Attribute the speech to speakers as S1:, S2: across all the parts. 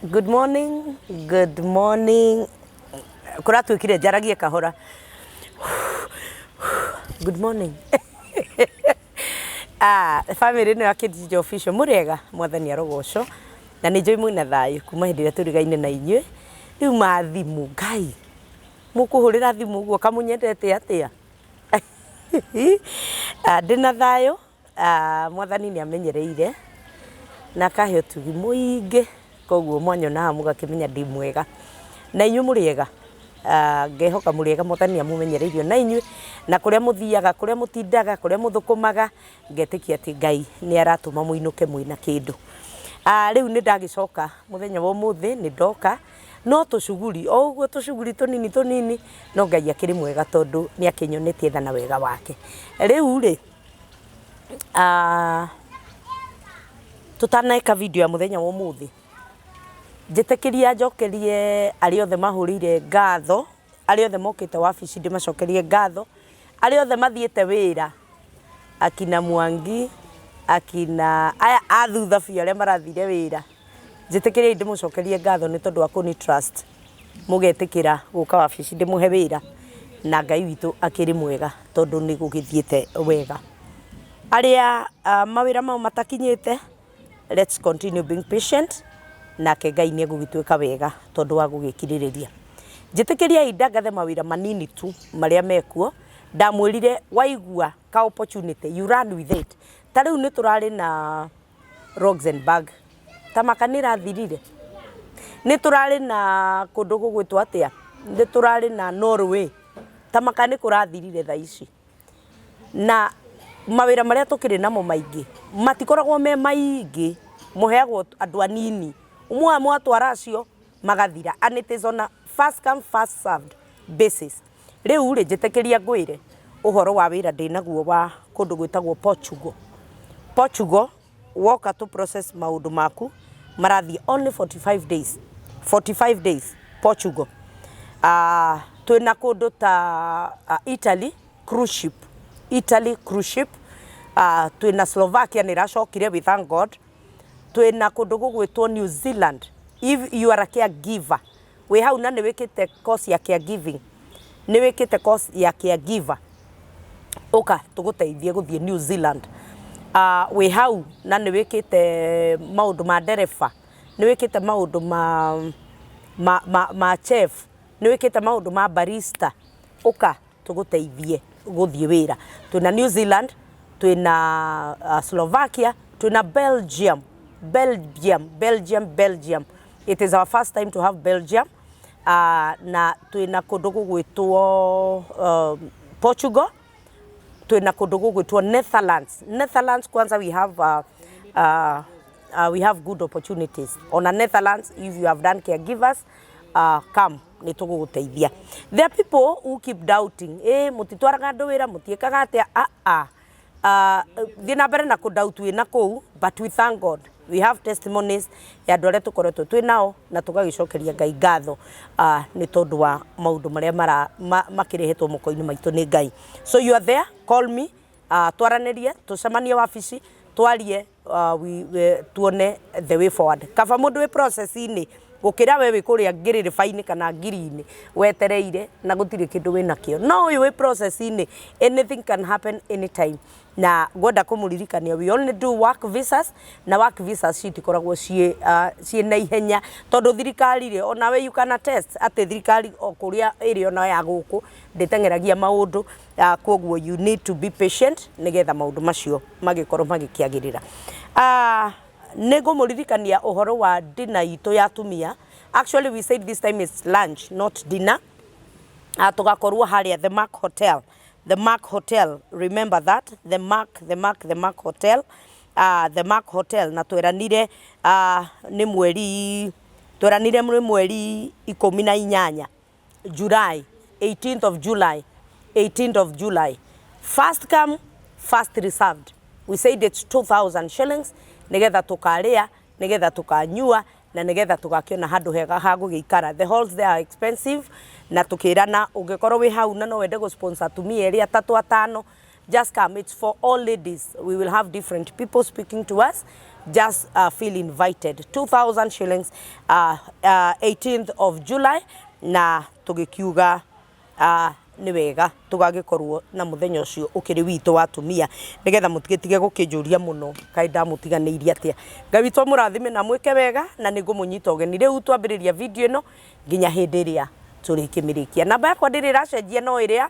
S1: Good morning, good morning. Kũratuĩkire njaragie kahora. Good morning. Ah, family ĩno ya Kids Official mũrĩega, mwathani arogocwo. Na nĩ njũĩ mwĩna thayũ kuma hĩndĩ ĩrĩa tũrigaine na inyuĩ. Rĩu mathimũ, Ngai, mũkũhũrĩra thimũ ũguo kamũnyendete atĩa? Ah, ndĩna thayũ. Mwathani nĩ amenyereire na akahe ũtugi mũingĩ, koguo mwanyona haha mũgakĩmenya ndĩ mwega. Na inyuĩ mũrĩ ega? Ngehoka mũrĩ ega, Mwathani nĩ amũmenyereire ona inyuĩ, na kũrĩa mũthiaga, kũrĩa mũtindaga, kũrĩa mũthũkũmaga, ngetĩkia atĩ Ngai nĩ aratũma mũinũke mwĩna kĩndũ. Rĩu nĩ ndagĩcoka mũthenya wa ũmũthĩ, nĩ ndoka. No tũcuguri, o ũguo tũcuguri tũnini tũnini, no Ngai akĩrĩ mwega tondũ nĩ akĩnyonetie tha na wega wake. Rĩu rĩ, Tũtaneka video ya mũthenya wa ũmũthĩ, njĩtĩkĩria njokerie arĩa othe mahũrĩire ngatho, arĩa othe mokĩte wabici ndĩmacokerie ngatho, arĩa othe mathiĩte wĩra, akina Mwangi, akina aya a thutha biũ arĩa marathire wĩra, njĩtĩkĩriei ndĩmũcokerie ngatho nĩ tondũ wa kũni trust. Mũgetĩkĩra gũka wabici ndĩmũhe wĩra, na Ngai witũ akĩrĩ mwega tondũ nĩ gũgĩthiĩte wega. Arĩa mawĩra mao matakinyĩte, let's continue being patient, nake Ngai nĩ egũgĩtwĩka wega tondũ wa gũgĩkirĩrĩria. Njĩtĩkĩriai ndangathe mawĩra manini tu marĩa mekuo, ndamwĩrire waigua ka opportunity you run with it. Ta rĩu nĩ tũrarĩ na Luxembourg ta maka nĩ ĩrathirire. Nĩ tũrarĩ na kũndũ gũgwĩtwo atĩa, nĩ tũrarĩ na Norway, ta maka nĩ kũrathirire thaa ici. Na mawĩra marĩa tũkĩrĩ namo maingĩ, matikoragwo me maingĩ, mũheagwo andũ anini, mwatwara acio magathira and it is on a first come first served basis. Rĩu rĩ, njĩtĩkĩria ngwĩre ũhoro wa wĩra ndĩnaguo wa kũndũ gwĩtagwo Portugal. Portugal woka tũ process maũndũ maku marathiĩ only 45 days, 45 days Portugal. Twĩna kũndũ ta Italy cruise ship, Italy cruise ship, twĩna Slovakia nĩ ĩracokire we thank God, twĩna kũndũ gũgwĩtwo New Zealand if you are a caregiver wĩ hau na nĩ wĩkĩte course ya caregiving, nĩ wĩkĩte course ya caregiver, ũka tũgũteithie gũthiĩ New Zealand. Wĩ hau na nĩ wĩkĩte maũndũ ma ndereba, nĩ wĩkĩte maũndũ ma, ma, ma, ma chef, nĩ wĩkĩte maũndũ ma barista, ũka tũgũteithie gũthiĩ wĩra. Twĩna New Zealand, twĩna Slovakia, twĩna Belgium, Belgium, Belgium, Belgium. It is our first time to have Belgium. Na twĩna kũndũ gũgwĩtwo Portugal, twĩna kũndũ gũgwĩtwo Netherlands. Netherlands kwanza we have we have good opportunities. Ona Netherlands if you have done caregivers, come nĩ tũgũgũteithia. There are people who keep doubting, eh, mũtitwaraga andũ wĩra, mũtiĩkaga atĩa, ah, ah. Thiĩ na mbere na kũ doubt wĩna kũu, but we thank God we have testimonies ya andũ arĩa tũkoretwo twĩ nao na tũgagĩcokeria Ngai ngatho nĩ tondũ wa maũndũ marĩa mara ma, makĩrehetwo moko-inĩ maitũ nĩ Ngai. So you are there, call me, twaranĩrie, tũcemanie wabici, twarie, tuone the way forward. Kaba mũndũ wĩ process-inĩ gũkĩra we wĩ kũrĩa ngĩrĩrĩba-inĩ kana ngiri-inĩ wetereire na gũtirĩ kĩndũ wĩnakĩo. No ũyũ wĩ process-inĩ, anything can happen anytime. Na ngwenda kũmũririkania we only do work visas na work visas citikoragwo ciĩ ciĩ na ihenya tondũ thirikari rĩ onawe you can attest atĩ thirikari o kũrĩa ĩrĩ ona ya gũkũ ndĩteng'eragia maũndũ, koguo you need to be patient nĩgetha maũndũ macio magĩkorwo magĩkĩagĩrĩra. Nĩ ngũmũririkania ũhoro wa dinner itũ ya atumia. Actually we said this time is lunch not dinner. Tũgakorwo harĩa The Mark Hotel. The Mark Hotel, remember that, The Mark, The Mark, The Mark Hotel, The Mark Hotel na tweranire nĩ mweri tweranire nĩ mweri 18 July, 18th of July, 18th of July. First come, first reserved. We said it's 2000 shillings nĩgetha tũkarĩa, nĩgetha tũkanyua na nĩgetha tũgakĩona handũ hega ha gũgĩikara. The halls there are expensive na tũkĩrana ũngĩkorwo wĩ hau na no wende gũ sponsor atumia erĩ atatũ atano, just come. It's for all ladies. We will have different people speaking to us. Just feel invited. 2000 shillings, 18th of July, na tũgĩkiuga nĩ wega tũgagĩkorwo na mũthenya ũcio ũkĩrĩ witũ wa atumia, nĩgetha mũtigĩtige gũkĩnjũria mũno kaĩ ndamũtiganĩirie atĩa. Ngai witũ amũrathime na amwĩke wega, na nĩ ngũmũnyita ũgeni rĩu twambĩrĩria video ĩno nginya hĩndĩ ĩrĩa tũrĩkĩmĩrĩkia. Namba yakwa ndĩrĩ ĩracenjia, no ĩrĩa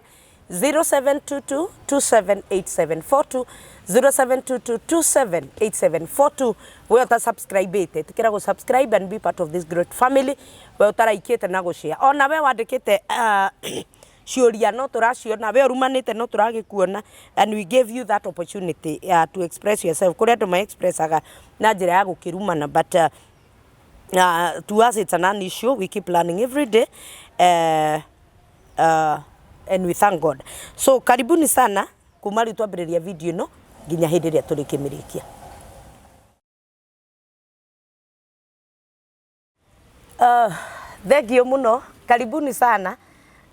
S1: 0722 278742, 0722 278742. We ũta subscribe ĩte, ĩtĩkĩra gũ subscribe and be part of this great family. We ũtaraikĩte na gũ share, ona we wandĩkĩte ciũria no tũraciona, we ũrumanĩte no tũragĩkuona, and we gave you that opportunity to express yourself. Kũrĩ andũ ma expressaga na njĩra ya gũkĩrumana, but to us it's an issue. We keep learning every day, and we thank God. So karibuni sana kuma rĩu twambĩrĩria video ĩno nginya hĩndĩ ĩrĩa tũrĩkĩmĩrĩkia. Thank you mũno, karibuni sana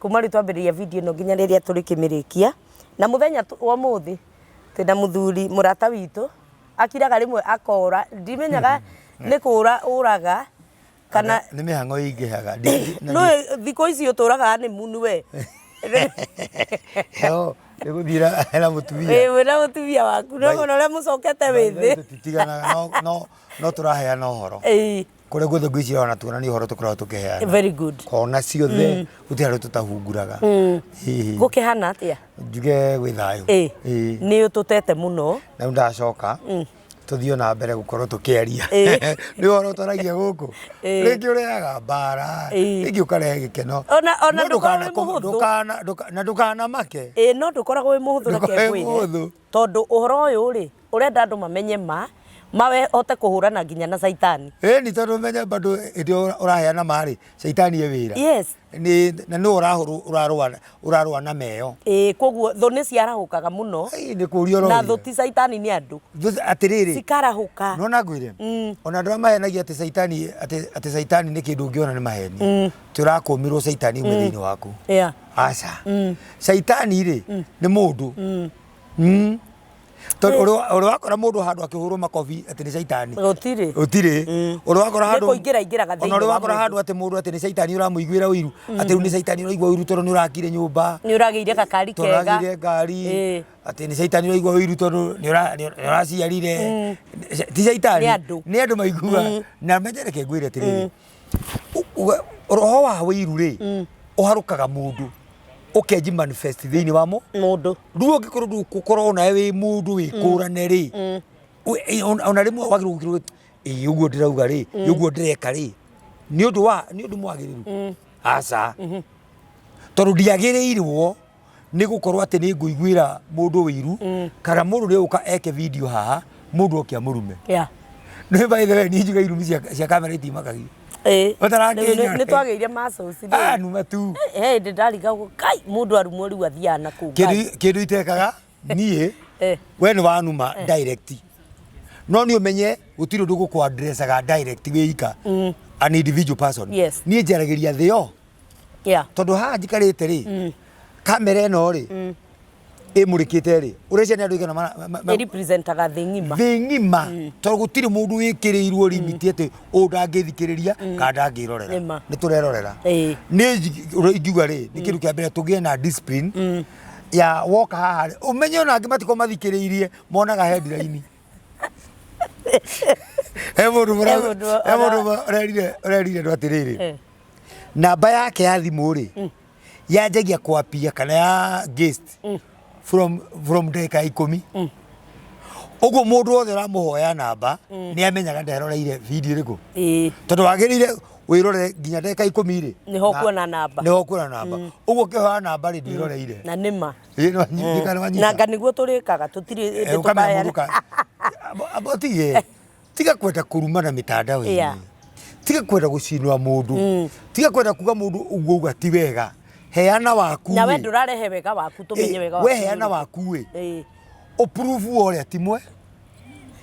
S1: kuma rĩu twambĩrĩria video ĩno nginya rĩrĩa tũrĩkĩmĩrĩkia. Na mũthenya wa ũmũthĩ twĩna mũthuri mũrata witũ, akiraga rĩmwe akora, ndimenyaga nĩ kũra ũraga kana
S2: Nĩ mĩhang'o ĩingĩhaga.
S1: No thikũ ici ũtũraga honeymoon we.
S2: Yo, nĩ gũthiĩ na mũtumia.
S1: Ĩ, wĩna mũtumia waku no mũno ũrĩa mũcokete wĩ thĩ.
S2: Tũtitiganaga, no tũraheana ũhoro. Kũrĩa guothe ngwĩciria ona tuonania ũhoro tũkoragwo tũkĩheana.
S1: Very good.
S2: Kona ciothe gũtirĩ harĩa tũtahunguraga. Hihi.
S1: Gũkĩhana atĩa?
S2: Njuge gwĩ thayũ. Ĩĩ.
S1: Nĩ ũtũtete mũno.
S2: Na rĩu ndacoka tũthiĩ na mbere gũkorwo tũkĩaria. Nĩ ũhoro twaragia gũkũ. Rĩngĩ ũrehaga mbara, rĩngĩ ũkarehe gĩkeno.
S1: Ona
S2: No
S1: ndũkoragwo wĩ mũhũthũ.
S2: Na ndũkanamake.
S1: Ĩĩ, no ndũkoragwo wĩ mũhũthũ, reke
S2: Ndũkoragwo wĩ
S1: ngwĩre.
S2: mũhũthũ.
S1: Tondũ ũhoro ũyũ rĩ, ũrenda andũ mamenye ma, mawe hote kũhũrana nginya na caitani.
S2: Ĩni, tondũ menye bado hĩndĩ ĩyo ũraheana ma rĩ, caitani e wĩra. Nĩ na nĩ ũrarũa na meyo.
S1: Ĩĩ, koguo thũ nĩ ciarahũkaga mũno.
S2: Ĩĩ, nĩ kũria
S1: Na
S2: ũroria.
S1: thũ ti caitani, nĩ andũ.
S2: Atĩrĩrĩ.
S1: Cikarahũka.
S2: Nona ngwĩre, ona andũ arĩa mahenagia atĩ caitani, atĩ caitani nĩ kĩndũ ũngĩona, nĩ maheni. Ti ũrakũmirwo caitani ume thĩinĩ waku. Aca, caitani rĩ nĩ mũndũ. Tondũ ũrĩ wakora mũndũ handũ akĩhũrwo makobi atĩ nĩ caitani?
S1: Gũtirĩ.
S2: Gũtirĩ. Ũrĩ wakora
S1: Nĩ
S2: handũ
S1: kũingĩra ingĩraga
S2: ona
S1: thĩinĩ
S2: ũrĩ
S1: wa
S2: wakora
S1: mũndũ.
S2: handũ atĩ mũndũ atĩ nĩ caitani ũramũiguĩra ũiru, atĩ rĩu nĩ caitani ũraigua ũiru tondũ nĩ ũrakire nyũmba,
S1: Nĩ ũragĩire gakari
S2: tondũ
S1: kega.
S2: ũragĩire ngari, atĩ nĩ caitani ũraigua ũiru tondũ nĩ ũraciarire? Ti caitani.
S1: Nĩ andũ.
S2: Nĩ andũ maigua na menye. Reke ngwĩre atĩrĩrĩ, roho wa ũiru rĩ ũharũkaga mũndũ ũkenji manifest thĩinĩ wa mo
S1: Mũndũ.
S2: Rĩu ũngĩkorwo ndũgũkorwo nawe wĩ mũndũ wĩkũrane rĩ, ona rĩmwe wagĩrĩirwo gũkĩrwo ĩ ũguo ndĩrauga rĩ, ĩ ũguo ndĩreka rĩ, nĩ ũndũ wa nĩ ũndũ mwagĩrĩru? Aca, tondũ ndiagĩrĩirwo nĩ gũkorwo atĩ nĩ ngũiguĩra mũndũ ũiru, kana mũndũ nĩ ũka eke video haha, mũndũ oke amũrume. Nĩ by the way, niĩ njuga irumi cia kamera itimakagia. Ũtarakĩnyora.
S1: Nĩ twagĩire muscles rĩu.
S2: Ah, numa tu.
S1: He hĩndĩ ndarigagwo kai mũndũ arumwo rĩu athiaga na kũu.
S2: Kĩndũ itekaga niĩ, we nĩ wanuma direct, no nĩ ũmenye gũtirĩ ũndũ gũkũ addressaga direct wĩ ika an individual person. Niĩ njaragĩria thĩ yo, tondũ haha njikarĩte rĩ, kamera ĩno rĩ ĩmũrĩkĩte rĩ, ũreciria nĩ andũ aigana
S1: Ĩrepresentaga thĩ ng'ima.
S2: Thĩ ng'ima, tondũ gũtirĩ mũndũ wĩkĩrĩirwo limit atĩ ũũ ndangĩthikĩrĩria kana ndangĩrorera.
S1: Nĩma.
S2: Nĩ tũrerorera. Nĩ ũrĩa ingiuga rĩ, nĩ kĩndũ kĩa mbere tũgĩe na discipline ya woka haha rĩ, ũmenye ona angĩ matikorwo mathikĩrĩirie, monaga headline. He mũndũ
S1: He mũndũ
S2: he mũndũ ũrerire andũ atĩrĩrĩ, namba yake ya thimũ rĩ yanjagia kwapia kana ya guest from ndagĩka 10 ũguo. Mũndũ wothe ũramũhoya namba nĩ amenyaga nderoreire video ĩrĩkũ, tondũ wagĩrĩire wĩrore nginya ndagĩka 10 rĩ.
S1: Nĩho ũkuona namba.
S2: Nĩho ũkuona namba. Ũguo ũkĩhoya namba rĩ, ndwĩroreire.
S1: Na nĩma.
S2: Ĩĩ, nĩ wanyita.
S1: Na anga nĩguo tũrĩkaga, tũtirĩ hĩndĩ
S2: ũkamenya
S1: tũkaheana.
S2: Mũndũ amba tige tiga kwenda kũrumana mitandao-inĩ. Tiga kwenda gũcinũra mũndũ, tiga kwenda kuga mũndũ ũguo uga ti wega. Heana waku.
S1: Na we
S2: ĩ.
S1: Ndũrarehe wega waku, tũmenye wega
S2: we
S1: waku
S2: heana
S1: nĩ ũrĩkũ.
S2: Waku ĩ ũprove ũrĩa ti mwe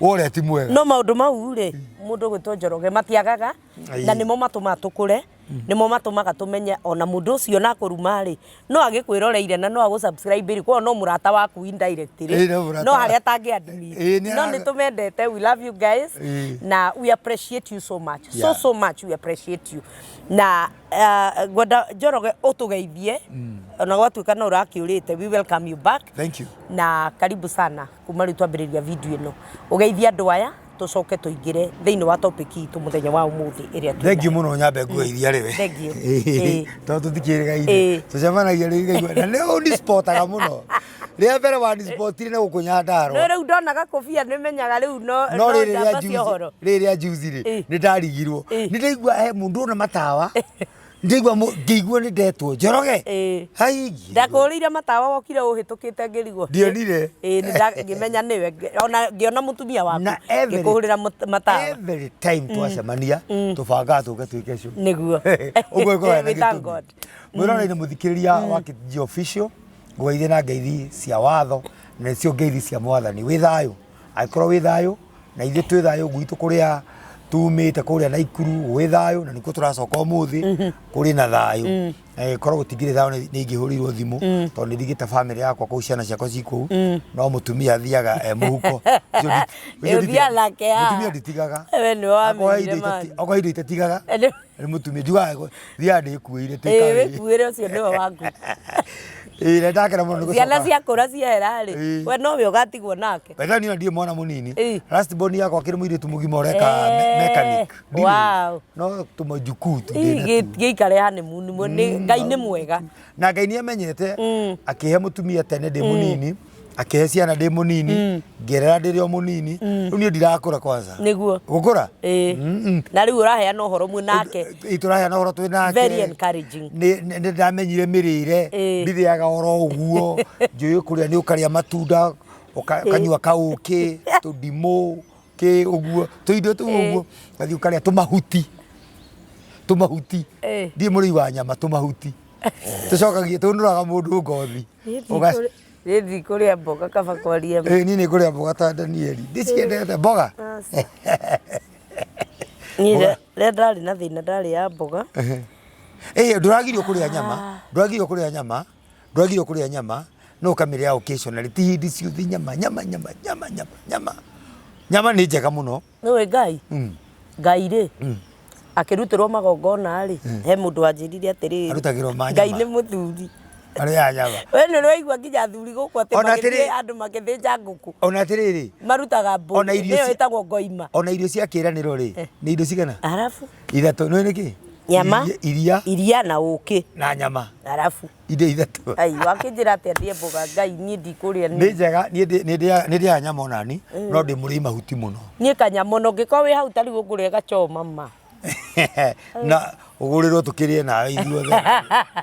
S2: ũrĩa ti mwega.
S1: No maũndũ mau rĩ, mũndũ gwĩtwo Njoroge matiagaga, na nĩmo matũmaga tũkũre. Nĩmo matũmaga tũmenye ona mũndũ ũcio na kũruma rĩ, no agĩkwĩroreire na no agũ subscribe rĩ, koguo no mũrata waku indirectly.
S2: Ĩĩ, no mũrata
S1: No
S2: wa-
S1: harĩa atangĩ admit.
S2: Ĩĩ, nĩ
S1: No
S2: ara-
S1: nĩ tũmendete, we love you guys.
S2: Ĩĩ.
S1: Na we appreciate you so much. So
S2: Yeah.
S1: so much we appreciate you. Na ngwenda Njoroge ũtũgeithie ona gwatuĩka no ũrakĩũrĩte, we welcome you back.
S2: Thank you.
S1: Na karibu sana kuma rĩu twambĩrĩria video ĩno, ũgeithie andũ aya tũcoke tũingĩre thĩinĩ wa topic itũ mũthenya wa ũmũthĩ ĩrĩa twĩ
S2: Thank you
S1: nayo.
S2: mũno, nyambe ngugeithia rĩwe.
S1: Thank you. Ĩĩ.
S2: Tondũ tũtikĩrĩgaine.
S1: Ĩĩ.
S2: Tũcemanagia rĩu ngaigua na nĩ ũnispotaga mũno. Rĩa mbere wanispotire na gũkũ Nyandarũa.
S1: No rĩu ndona gakobia nĩmenyaga rĩu no
S2: no
S1: no
S2: rĩrĩ rĩa
S1: njamba cia
S2: juzi
S1: ũhoro.
S2: rĩrĩ rĩa juzi rĩ,
S1: Ĩĩ.
S2: nĩ ndarigirwo.
S1: Ĩĩ.
S2: Nĩ ndaigua he mũndũ una matawa, ndaigua ngĩigua nĩ ndetwo Njoroge.
S1: Ĩĩ.
S2: Hai.
S1: Ndakũhũrĩire matawa wokire ũhĩtũkĩte ngĩrigwo.
S2: Ndionire.
S1: Ĩĩ, ngĩmenya nĩwe. Ona ngĩona mũtumia waku
S2: Na every-
S1: ngĩkũhũrĩra matawa.
S2: Every time twacemania tũbangaga tũke twĩke show.
S1: Nĩguo.
S2: Ũguo ĩkoragwo na
S1: We thank
S2: gĩtũmi.
S1: God.
S2: Mwĩroreri na mũthikĩrĩria wa Kĩtiji Official, ngũgeithie na ngeithi cia watho na nĩcio ngeithi cia mwathani. Wĩ thayũ, angĩkorwo wĩ thayũ na ithuĩ twĩ thayũ gwitũ kũrĩa tumĩte kũrĩa Naikuru gwĩ thayũ na nĩkuo tũracoka ũmũthĩ kũrĩ na thayũ. Korwo gũtingĩrĩ thayũ nĩ ingĩhũrĩirwo thimũ tondũ nĩ ndigĩte bamĩrĩ yakwa kũu, ciana ciakwa ci kũu, no mũtumia athiaga e mũhuko.
S1: Ũcio ũthiaga nake haha.
S2: Mũtumia nditigaga.
S1: We nĩwe
S2: Akorwo he
S1: wamenyire
S2: indo
S1: man.
S2: akorwo he indo itatigaga nĩ mũtumia njugaga thiaga ndĩkuĩire.
S1: Ĩĩ, wĩkuĩre, ũcio nĩwe waku.
S2: Ĩĩ, na ndakena mũno nĩ
S1: Ciana
S2: gũcoka.
S1: ciakũra ciehera rĩ,
S2: Ĩĩ.
S1: we nowe ũgatigwo nake.
S2: By the way, niĩ ndirĩ mwana mũnini.
S1: Ĩĩ.
S2: Last born yakwa akĩrĩ mũirĩtu mũgima ũreka mechanic. Ndirĩ.
S1: Wow.
S2: No tũmajukuu tu
S1: Ĩ,
S2: ndĩ natuo.
S1: Gĩikare honeymoon, Ngai nĩ mwega.
S2: Na Ngai nĩ amenyete akĩhe mũtumia tene ndĩ mũnini, akĩhe ciana ndĩ mũnini, ngĩrera ndĩrĩ o mũnini. Rĩu niĩ ndirakũra kwanza.
S1: Nĩguo.
S2: Gũkũra?
S1: Ĩĩ. Na rĩu ũraheana ũhoro mwĩ nake.
S2: Ĩ, tũraheana ũhoro twĩ nake.
S1: Very encouraging.
S2: Nĩ ndamenyire mĩrĩre.
S1: Ĩĩ.
S2: Ndithĩaga oro ũguo, njũĩ kũrĩa nĩ ũkarĩa matunda, ũkanyua kaũkĩ, tũndimũ, kĩ ũguo, tũindo tũu ũguo, ũgathiĩ ũkarĩa tũmahuti, tũmahuti.
S1: Ĩĩ.
S2: Ndirĩ mũrĩi wa nyama, tũmahuti tũcokagia tũnũraga mũndũ ngothi.
S1: Niĩ ndikũrĩa mboga, kaba kwaria ma.
S2: Ĩĩ, niĩ nĩ ngũrĩa mboga ta Danieli, ndĩciendete mboga.
S1: Niĩ rĩrĩa ndarĩ na thĩna ndarĩaga mboga.
S2: Ĩĩ, ndũragirio kũrĩa nyama, ndũragirio kũrĩa nyama, ndũragirio kũrĩa nyama, no ũkamĩrĩa occasionally, ti hĩndĩ ciothe nyama nyama nyama nyama nyama nyama nyama nĩ njega mũno.
S1: Nĩũĩ Ngai? Ngai rĩ, akĩrutĩrwo magongona rĩ, he mũndũ wanjĩrire atĩrĩrĩ,
S2: Arutagĩrwo ma
S1: Ngai
S2: nyama.
S1: nĩ mũthuri.
S2: Arĩaga nyama.
S1: We nĩ ũraigua nginya athuri gũkũ atĩ
S2: Ona
S1: magĩthiĩ
S2: atĩrĩ-
S1: andũ makĩthĩnja ngũkũ
S2: Ona atĩrĩrĩ,
S1: marutaga
S2: Ona
S1: mbũri
S2: irio
S1: nĩyo
S2: cia-
S1: ĩtagwo ngoima.
S2: Ona irio cia kĩĩranĩro rĩ, nĩ indo cigana?
S1: Arabu
S2: Ithatũ. Nĩ nĩkĩ?
S1: Nyama.
S2: Iria
S1: iria na ũkĩ.
S2: Na nyama.
S1: Arabu
S2: Indo ithatũ.
S1: Ai, wakĩnjĩra atĩa ndĩe mboga? Ngai, niĩ ndikũrĩa
S2: Nĩ
S1: niĩ.
S2: njega, niĩ nĩ ndĩaga nyama onani, no ndĩ mũrĩi mahuti mũno.
S1: Niĩ kanyama ona ũngĩkorwo wĩ hau ta rĩu ũngũrĩre gachoma ma.
S2: Na ũgũrĩrwo tũkĩrĩe nawe ithuothe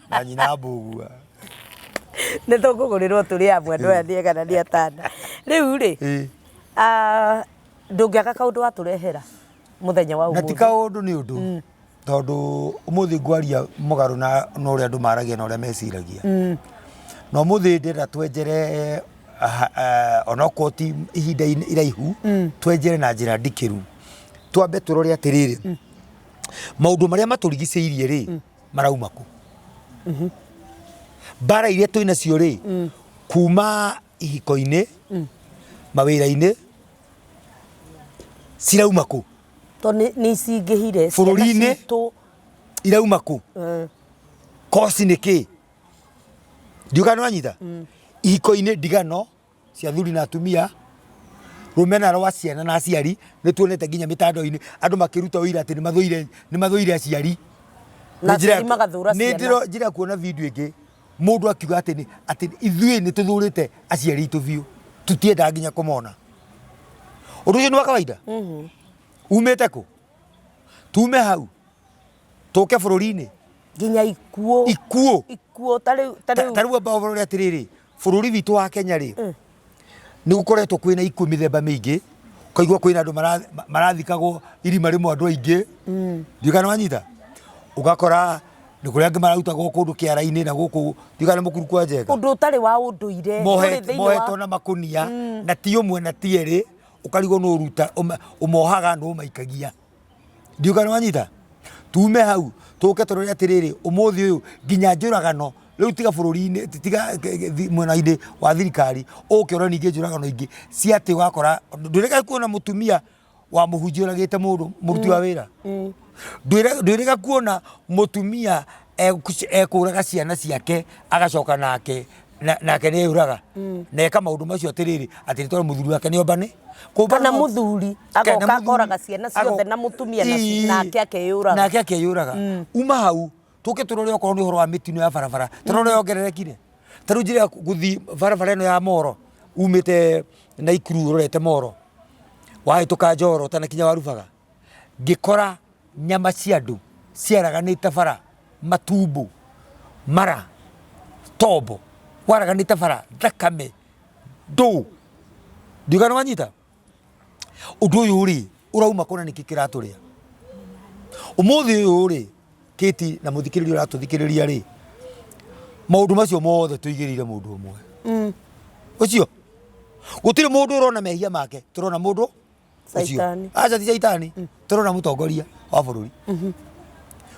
S2: na nyina mbũgua.
S1: Nĩ tũkũgũrĩrwo tũrĩ amwe, andũ aya nĩ ega na nĩ atana. Rĩu rĩ, ndũngĩaga kaũndũ watũrehera mũthenya wa
S2: Na ti
S1: ũmũthĩ.
S2: Kaũndũ nĩ ũndũ tondũ ũmũthĩ ngwaria mũgarũ na ũrĩa andũ maragia na ũrĩa meciragia. Na ũmũthĩ ndĩrenda twenjere onokorwo ti ihinda iraihu, twenjere na njĩra ndikĩru. Twambe tũrore atĩrĩrĩ, maũndũ marĩa matũrigicĩirie rĩ, marauma kũ? Mbara iria twĩ nacio rĩ, kuma ihiko-inĩ, mawĩra-inĩ, cirauma kũ?
S1: Tondũ nĩ cingĩhire ciana
S2: Bũrũri-inĩ.
S1: citũ.
S2: Irauma kũ? Koci nĩ kĩ? Ndiũka nĩ wanyita? Ihiko-inĩ, ndigano cia athuri na atumia, rũmena rwa ciana na aciari, nĩ tuonete nginya mĩtandao-inĩ andũ makĩruta ũira atĩ nĩ mathũire aciari.
S1: Na
S2: Nĩ njĩra
S1: aciari magathũra
S2: nĩ
S1: ciana.
S2: njĩra ya kuona video ĩngĩ mũndũ akiuga atĩ ithuĩ nĩ tũthũrĩte aciari aitũ biũ, tũtiendaga nginya kũmona. Ũndũ ũcio nĩ wa kawaida? Umĩte kũ? Tume hau tũke bũrũri-inĩ.
S1: Nginya ikuũ.
S2: Ikuũ.
S1: Ikuũ ta rĩu ta rĩu.
S2: Ta rĩu amba ũrore atĩrĩrĩ, bũrũri witũ wa Kenya rĩ, nĩ gũkoretwo kwĩna ikuũ mĩthemba mĩingĩ, ũkaigua kwĩna andũ marathikagwo irima rĩmwe andũ aingĩ, ndiũĩ kana wanyita, ũgakora nĩ kũrĩ angĩ mararutagwo kũndũ kĩara-inĩ na gũkũ, ndiũĩ kana nĩ mũkuru kwa Njenga.
S1: Ũndũ ũtarĩ wa ũndũire. Ndũrĩ thĩinĩ wa
S2: Mohetwo na makũnia na ti ũmwe na ti erĩ, ũkarigwo nũ ũruta ũmohaga nũ ũmaikagia, ndiũĩ kana wanyita. Tume hau tũke tũrore atĩrĩrĩ, ũmũthĩ ũyũ nginya njũragano rĩu tiga bũrũri-inĩ, tiga mwena-inĩ wa thirikari, ũke ũrore ningĩ njũragano ingĩ cia atĩ ũgakora ndũrĩga kuona mũtumia wa mũhunjia ũragĩte mũndũ mũruti wa wĩra. Ndwĩrĩga kuona mũtumia ekũraga ciana ciake agacoka nake nake nĩ eyũraga na eka maũndũ macio atĩrĩrĩ, atĩ nĩ tondũ mũthuri wake nĩ ombane.
S1: Kana mũthuri agoka akoraga ciana ciothe na mũtumia nake akeyũraga.
S2: Nake akeyũraga. Uma hau tũke tũrore okorwo nĩ ũhoro wa mĩtino ya barabara, tũrore yongererekire. Ta rĩu njĩra ya gũthiĩ barabara ĩno ya Moro umĩte Naikuru ũrorete Moro, wahĩtũka Njoro ũtanakinya Warubaga, ngĩkora nyama cia andũ ciaraganĩte bara, matumbo, mara, tombo, waraganĩte bara, thakame, ndũ. Ndiũĩ kana nĩ wanyita? Ũndũ ũyũ rĩ, ũrauma kũ na nĩkĩ kĩratũrĩa? Ũmũthĩ ũyũ rĩ, Kate na mũthikĩrĩria ũratũthikĩrĩria rĩ, maũndũ macio mothe tũigĩrĩire mũndũ ũmwe. Ũcio gũtirĩ mũndũ ũrona mehia make, tũrona mũndũ ũcio.
S1: Caitani.
S2: Aca ti caitani, tũrona mũtongoria wa bũrũri.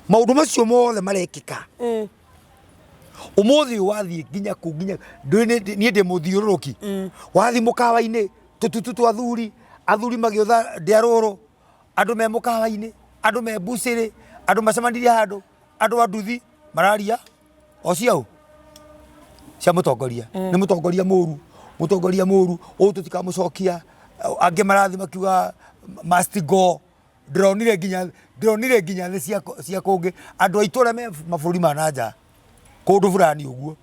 S2: Maũndũ macio mothe marekĩka. Ũmũthĩ ũyũ wathiĩ nginya kũ nginya ndũĩ niĩ ndĩ mũthiũrũrũki. Wathiĩ mũkawa-inĩ tũtutu twa athuri, athuri magĩũtha ndĩa rũrũ, andũ me mũkawa-inĩ, andũ me mbucĩrĩ, andũ macemanirie handũ, andũ a nduthi mararia o ciaũ? Cia mũtongoria. Nĩ mũtongoria mũru, mũtongoria mũru, ũũ tũtikamũcokia, angĩ marathiĩ makiuga must go. Ndĩronire nginya ndĩronire nginya thĩ cia cia kũngĩ andũ aitũ arĩa me mabũrũri ma na nja kũndũ fulani ũguo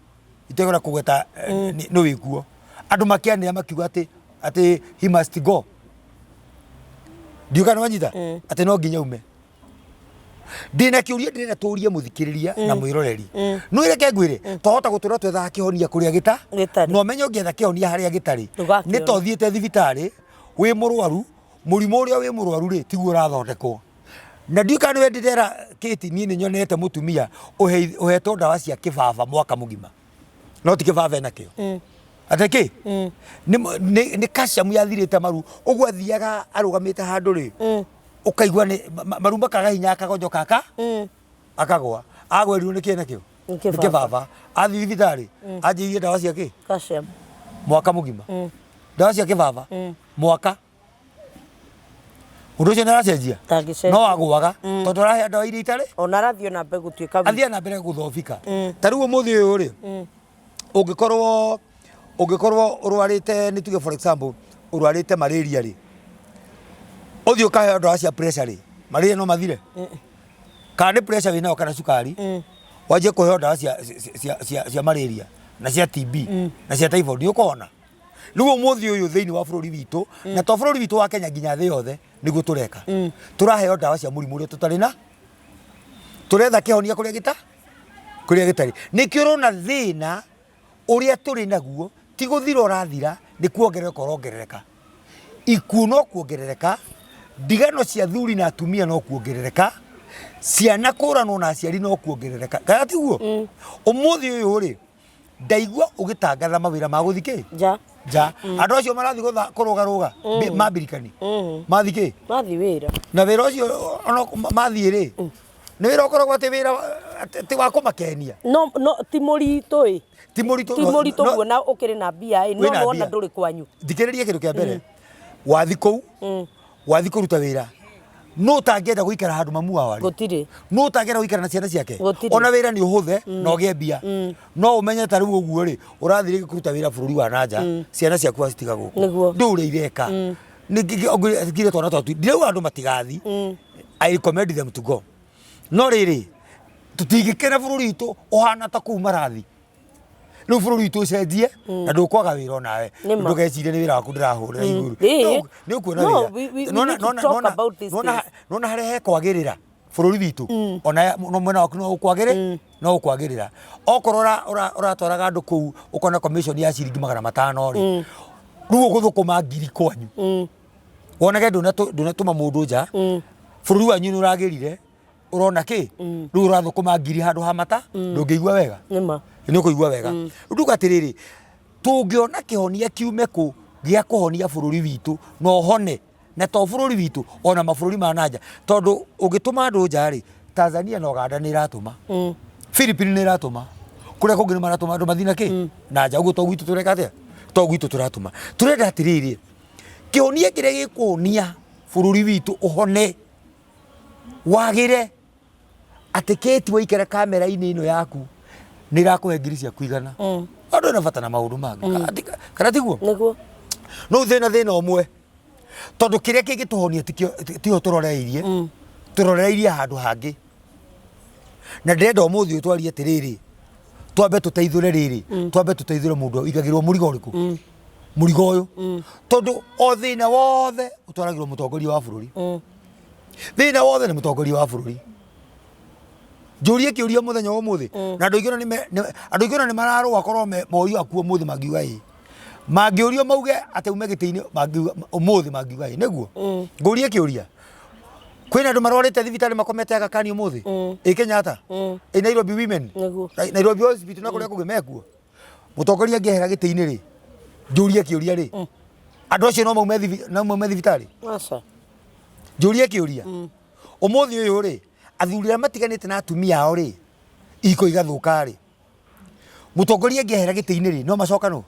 S2: itekwenda kũgweta nĩ wĩkuo andũ makĩanĩrĩra makiuga atĩ atĩ he must go. Ndiũĩ kana nĩ wanyita atĩ no nginya ume. Ndĩna kĩũria ndĩrenda tũrie mũthikĩrĩria na mwĩroreri. No reke ngwĩre twahota gũtũra twethaga kĩhonia kũrĩa gĩta
S1: Gĩtarĩ.
S2: na ũmenye ũngĩetha kĩhonia harĩa gĩtarĩ
S1: Ndũgakĩona.
S2: nĩ ta ũthiĩte thibitarĩ wĩ mũrwaru mũrimũ ũrĩa wĩ mũrwaru rĩ tiguo ũrathondekwo. Na ndiũĩ kana nĩwe ndĩrera Kate niĩ nĩ nyonete mũtumia ũhetwo ndawa cia kĩbaba mwaka mũgima no ti kĩbaba enakĩo. Atĩ kĩ? Nĩ calcium yathirĩte maru ũguo athiaga arũgamĩte handũ rĩ ũkaigua nĩ maru makaga hinya akagonjoka aka akagwa. Agwerirwo nĩ kĩ enakĩo?
S1: Nĩ
S2: Nĩ
S1: kĩbaba.
S2: kĩbaba. Athiĩ thibitarĩ anjĩirie ndawa cia kĩ?
S1: Calcium.
S2: Mwaka mũgima. Ndawa cia kĩbaba mwaka. Mũndũ ũcio nĩ aracenjia?
S1: Ndangĩcenjia.
S2: No agũaga tondũ arahe ndawa iria itarĩ
S1: Ona arathiĩ ona mbere gũtuĩka weak.
S2: athiĩ na mbere gũthobika. Ta rĩu ũmũthĩ ũyũ rĩ, ũngĩkorwo ũngĩkorwo ũrwarĩte nĩ tuge for example ũrwarĩte malaria rĩ, ũthiĩ ũkaheo ndawa cia pressure rĩ, malaria no mathire? Kana nĩ pressure wĩnayo kana cukari, wanjie kũheo ndawa cia, cia, cia, cia malaria na cia TB na cia typhoid nĩ ũkũhona? Rĩu ũmũthĩ ũyũ thĩinĩ wa bũrũri witũ na to bũrũri witũ wa Kenya nginya thĩ yothe nĩguo tũreka. Tũraheo ndawa cia mũrimũ ũrĩa tũtarĩ na tũretha kĩhonia kũrĩa gĩta kũrĩa gĩtarĩ. Nĩkĩo ũrona thĩna ũrĩa tũrĩ naguo ti gũthira ũrathira nĩ kuongerereka ũrongerereka. Ikuũ no kuongerereka, ndigano cia athuri na atumia no kuongerereka, ciana kũranwo na aciari no kuongerereka. Kana tiguo? Ũmũthĩ ũyũ rĩ, ndaigua ũgĩtangatha mawĩra ma gũthi kĩ?
S1: Nja.
S2: Nja. Andũ acio marathiĩ kũrũgarũga mambirikani. Mathiĩ kĩ?
S1: Mathiĩ wĩra.
S2: Na wĩra ũcio ona mathiĩ rĩ, nĩ wĩra ũkoragwo atĩ wĩra atĩ wa kũmakenia.
S1: No, no, ti mũritũ ĩ.
S2: Ti mũritũ.
S1: Ti mũritũ kuona ũkĩrĩ na mbia ĩ, no
S2: Wĩna
S1: nĩwona
S2: mbia.
S1: ndũrĩ kwanyu.
S2: Thikĩrĩria kĩndũ kĩa mbere. Wathiĩ kũu, wathiĩ kũruta wĩra, nũ ũtangĩenda gũikara handũ mamu wao arĩ?
S1: Gũtirĩ.
S2: Nũ ũtangĩenda gũikara na ciana ciake?
S1: Gũtirĩ.
S2: Ona wĩra nĩ ũhũthe na ũgĩe mbia. No ũmenye ta rĩu ũguo rĩ, ũrathiĩ rĩngĩ kũruta wĩra bũrũri wa na nja, ciana ciaku wacitiga gũkũ.
S1: Nĩguo.
S2: Ndũĩ ũrĩa ireka. Ningire twana twaku, ndirauga andũ matigathi. I recommend them to go. No rĩrĩ, tũtingĩkena bũrũri witũ ũhana ta kũu marathi. Rĩu bũrũri witũ ũcenjie na ndũkwaga wĩra onawe.
S1: Nĩ ma.
S2: Ndũgecirie nĩ wĩra waku ndĩrahũrĩra igũrũ.
S1: Ĩĩ.
S2: Nĩ ũkuona
S1: No,
S2: wĩra.
S1: we need to talk about these things.
S2: Nona harĩa hekwagĩrĩra bũrũri witũ ona no mwena waku no ũkwagĩrĩ no ũkwagĩrĩra. Okorwo ũratwaraga andũ kũu ũkona commission ya ciringi 500 rĩ, rĩu ũgũthũkũma ngiri kwanyu. Wonage ndũnatũma mũndũ nja, bũrũri wanyu nĩ ũragĩrire, ũrona kĩ? Rĩu ũrathũkũma ngiri handũ ha mata, ndũngĩigua wega?
S1: Nĩ ma.
S2: Nĩ ũkũigua wega. Rĩu nduga atĩrĩrĩ, tũngĩona kĩhonia kiume kũ gĩa kũhonia bũrũri witũ na ũhone, na to bũrũri witũ, ona mabũrũri ma na nja. Tondũ ũngĩtũma andũ nja rĩ, Tanzania na Uganda nĩ iratũma, Philippines nĩ iratũma, kũrĩa kũngĩ nĩ maratũma andũ mathiĩ na kĩ na nja. Ũguo to gwitũ tũreka atĩa? To gwitũ tũratũma. Tũrenda atĩrĩrĩ, kĩhonia kĩrĩa gĩkũhonia bũrũri witũ ũhone wagĩre atĩ kĩti waikara kamera-inĩ ĩno yaku nĩ ĩrakũhe ngiri ciaku 100. Andũ na bata na maũndũ mangĩ. Kana tiguo?
S1: Nĩguo.
S2: No thĩna thĩna ũmwe tondũ kĩrĩa kĩngĩtũhonia tiho tũroreirie, tũroreirie handũ hangĩ. Na ndĩrenda ũmũthĩ ũyũ twarie atĩrĩrĩ, twambe tũteithũre rĩrĩ, twambe tũteithũre mũndũ ũigagĩrwo mũrigo ũrĩkũ, mũrigo ũyũ, tondũ o thĩna wothe ũtwaragĩrwo mũtongoria wa bũrũri. Thĩna wothe nĩ mũtongoria wa bũrũri. Njũrie kĩũria mũthenya wa ũmũthĩ, na andũ aingĩ ona andũ aingĩ ona nĩ mararũa korwo morio akuo ũmũthĩ mangiuga ĩĩ, mangĩũrio mauge atĩ ume gĩtĩ-inĩ, mangiuga ũmũthĩ mangiuga ĩĩ nĩguo. Ngũrie kĩũria, kwĩna andũ marwarĩte thibitarĩ makomete Aga Khan ũmũthĩ, ĩ Kenyatta, ĩ Nairobi Women,
S1: Nĩguo.
S2: Nairobi Hospital na kũrĩa kũngĩ mekuo. Mũtongoria angĩehera gĩtĩ-inĩ rĩ, njũrie kĩũria rĩ, andũ acio no maume no maume thibitarĩ?
S1: Aca.
S2: Njũrie kĩũria, ũmũthĩ ũyũ rĩ, athuri arĩa matiganĩte na atumia ao rĩ, ihiko igathũka rĩ, mũtongoria angĩehera gĩtĩ-inĩ rĩ, no macokanwo?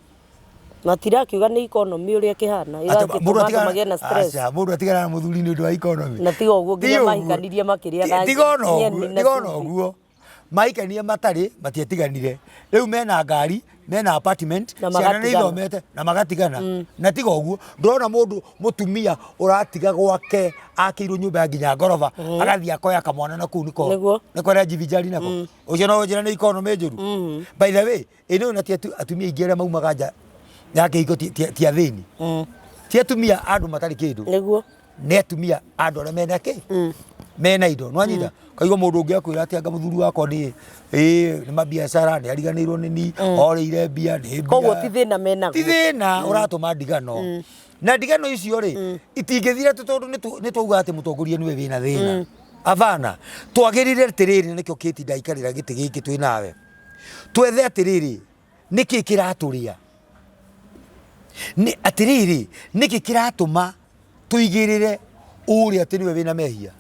S1: Matirakiuga nĩ economy ũrĩa ĩkĩhana,
S2: Mũndũ
S1: ĩgagĩtũma andũ magĩe na stress.
S2: Aca, mũndũ atigana na mũthuri nĩ ũndũ wa economy?
S1: Na tiga ũguo
S2: Ti
S1: nginya
S2: ũguo.
S1: mahikanirie makĩrĩaga
S2: Tiga ona ũguo,
S1: nyeni na
S2: tiga ona
S1: cumbĩ.
S2: ũguo. Maikanie matarĩ, matiatiganire. Rĩu mena ngari, mena apartment,
S1: Na
S2: ciana nĩ
S1: magatigana.
S2: ithomete na magatigana. Na tiga ũguo, ndũrona mũndũ mũtumia ũratiga gwake akĩirwo nyũmba ya nginya ngoroba, agathiĩ akoya kamwana na kũu nĩko
S1: Nĩguo.
S2: nĩko arajivijari nako. Ũcio no ũnjĩre nĩ economy njũru? By the way, ĩ nĩ na ti atumia aingĩ arĩa maumaga nja ya kĩhiko ti athĩni? Ti atumia a andũ matarĩ kĩndũ?
S1: Nĩguo.
S2: Nĩ atumia a andũ arĩa mena kĩ, mena indo. Nĩwanyita kaigua mũndũ ũngĩ akwĩra atĩ anga mũthuri wakwa nĩ ĩ nĩ mabiacara, nĩ ariganĩirwo nĩ ni orĩire mbia, nĩ mbia.
S1: Koguo ti thĩna menaguo.
S2: Ti thĩna ũratũma ndigano. Na ndigano icio rĩ, itingĩthira atĩ tondũ nĩ twauga atĩ mũtongoria nĩwe wĩna thĩna. Abana, twagĩrĩire atĩrĩrĩ, na nĩkĩo kĩti ndaikarĩra gĩtĩ gĩkĩ twĩ nawe, twethe atĩrĩrĩ, nĩkĩ kĩratũrĩa, nĩ atĩrĩrĩ, nĩkĩ kĩratũma tũigĩrĩre ũrĩa atĩ nĩwe wĩna mehia?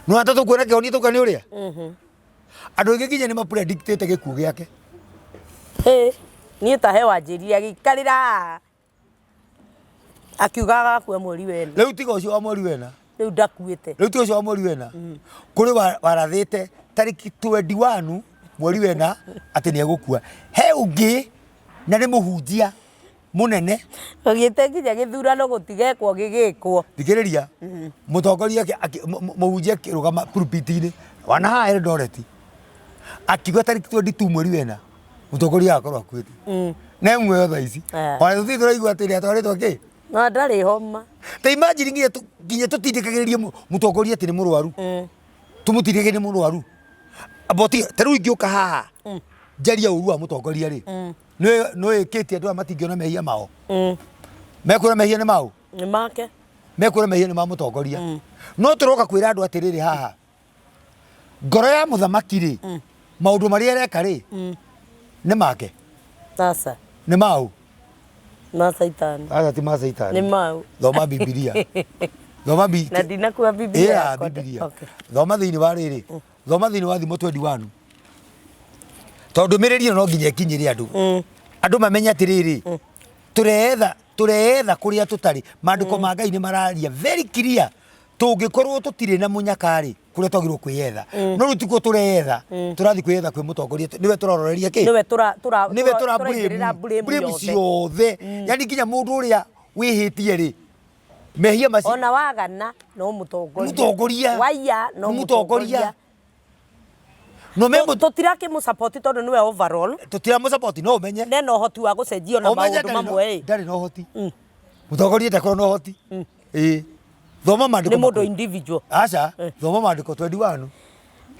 S2: Nĩ wata tũkuona kĩhonia tũka nĩ ũrĩa andũ aingĩ nginya nĩ mapredictĩte gĩkuũ gĩake.
S1: Hĩ, niĩ ta he wanjĩrire agĩikarĩra haha akiuga agakua mweri wena.
S2: Rĩu tiga ũcio wa mweri wena.
S1: Rĩu ndakuĩte.
S2: Rĩu tiga ũcio wa mweri wena, kũrĩ warathĩte tarĩki 21 mweri wena atĩ nĩ egũkua. He ũngĩ na nĩ mũhunjia mũnene.
S1: Ũgĩte nginya gĩthurano gũtigekwo gĩgĩkwo.
S2: Thikĩrĩria, mũtongoria mũhunjia akĩrũgama pulpit-inĩ wana haha Eldoret akiuga tarĩki 22 mweri wena mũtongoria agakorwo akuĩte na ĩmwe thaa ici. Ona tũtirĩ tũraigua atĩ nĩ atwarĩtwo kĩ.
S1: Na ndarĩ homa.
S2: Ta imagine nginya tũtindĩkagĩrĩrie mũtongoria atĩ nĩ mũrwaru, tũmũtindĩkagĩrĩrie nĩ mũrwaru. Amba ta rĩu ingĩũka haha njarie ũru wa mũtongoria rĩ, nĩ ĩkĩtie andũ aya matingĩona mehia mao? Mekwĩra mehia nĩ mao?
S1: Nĩ make.
S2: Mekwĩra mehia nĩ ma mũtongoria. No tũroka kwĩra andũ atĩrĩrĩ haha, ngoro ya mũthamaki rĩ, maũndũ marĩa areka rĩ, nĩ make?
S1: Aca.
S2: Nĩ mau?
S1: Ma caitani.
S2: Aca, ti ma caitani.
S1: Nĩ mau?
S2: Thoma Bibilia, thoma
S1: Na ndinakua Bibilia
S2: ĩya
S1: yakwa.
S2: Bibilia.
S1: Okay.
S2: Thoma thĩinĩ wa rĩrĩ, thoma thĩinĩ wa Thimo 21, tondũ ndũmĩrĩri ĩno no nginya ĩkinyĩre andũ, andũ mamenye atĩrĩrĩ, tũreetha tũreetha kũrĩa tũtarĩ. Maandĩko ma Ngai nĩ mararia very clear, tũngĩkorwo tũtirĩ na mũnyaka rĩ, kũrĩa twagĩrĩirwo kwĩyetha. No rĩu tikuo tũreyetha, tũrathiĩ kwĩyetha kwĩ mũtongoria, nĩwe tũraroreria kĩ,
S1: Nĩwe tũra tũra
S2: nĩwe tũra
S1: tũraigĩrĩra
S2: blame
S1: blame
S2: blame
S1: yothe.
S2: ciothe, yani nginya mũndũ ũrĩa wĩhĩtie rĩ, mehia macio
S1: Ona wagana no mũtongoria.
S2: Mũtongoria.
S1: Waiya no
S2: Nĩ mũtongoria.
S1: mũtongoria.
S2: No me
S1: Tũtirakĩmũsupport tondũ nĩwe overall.
S2: Tũtiramũsupport, no ũmenye
S1: Nena ũhoti wa gũcenjia ona
S2: ũmenye
S1: maũndũ mamwe ĩ.
S2: ndarĩ na ũhoti mũtongoria, ndakorwo na ũhoti ĩĩ. Thoma maandĩko.
S1: Nĩ mũndũ individual.
S2: Aca, thoma maandĩko 21.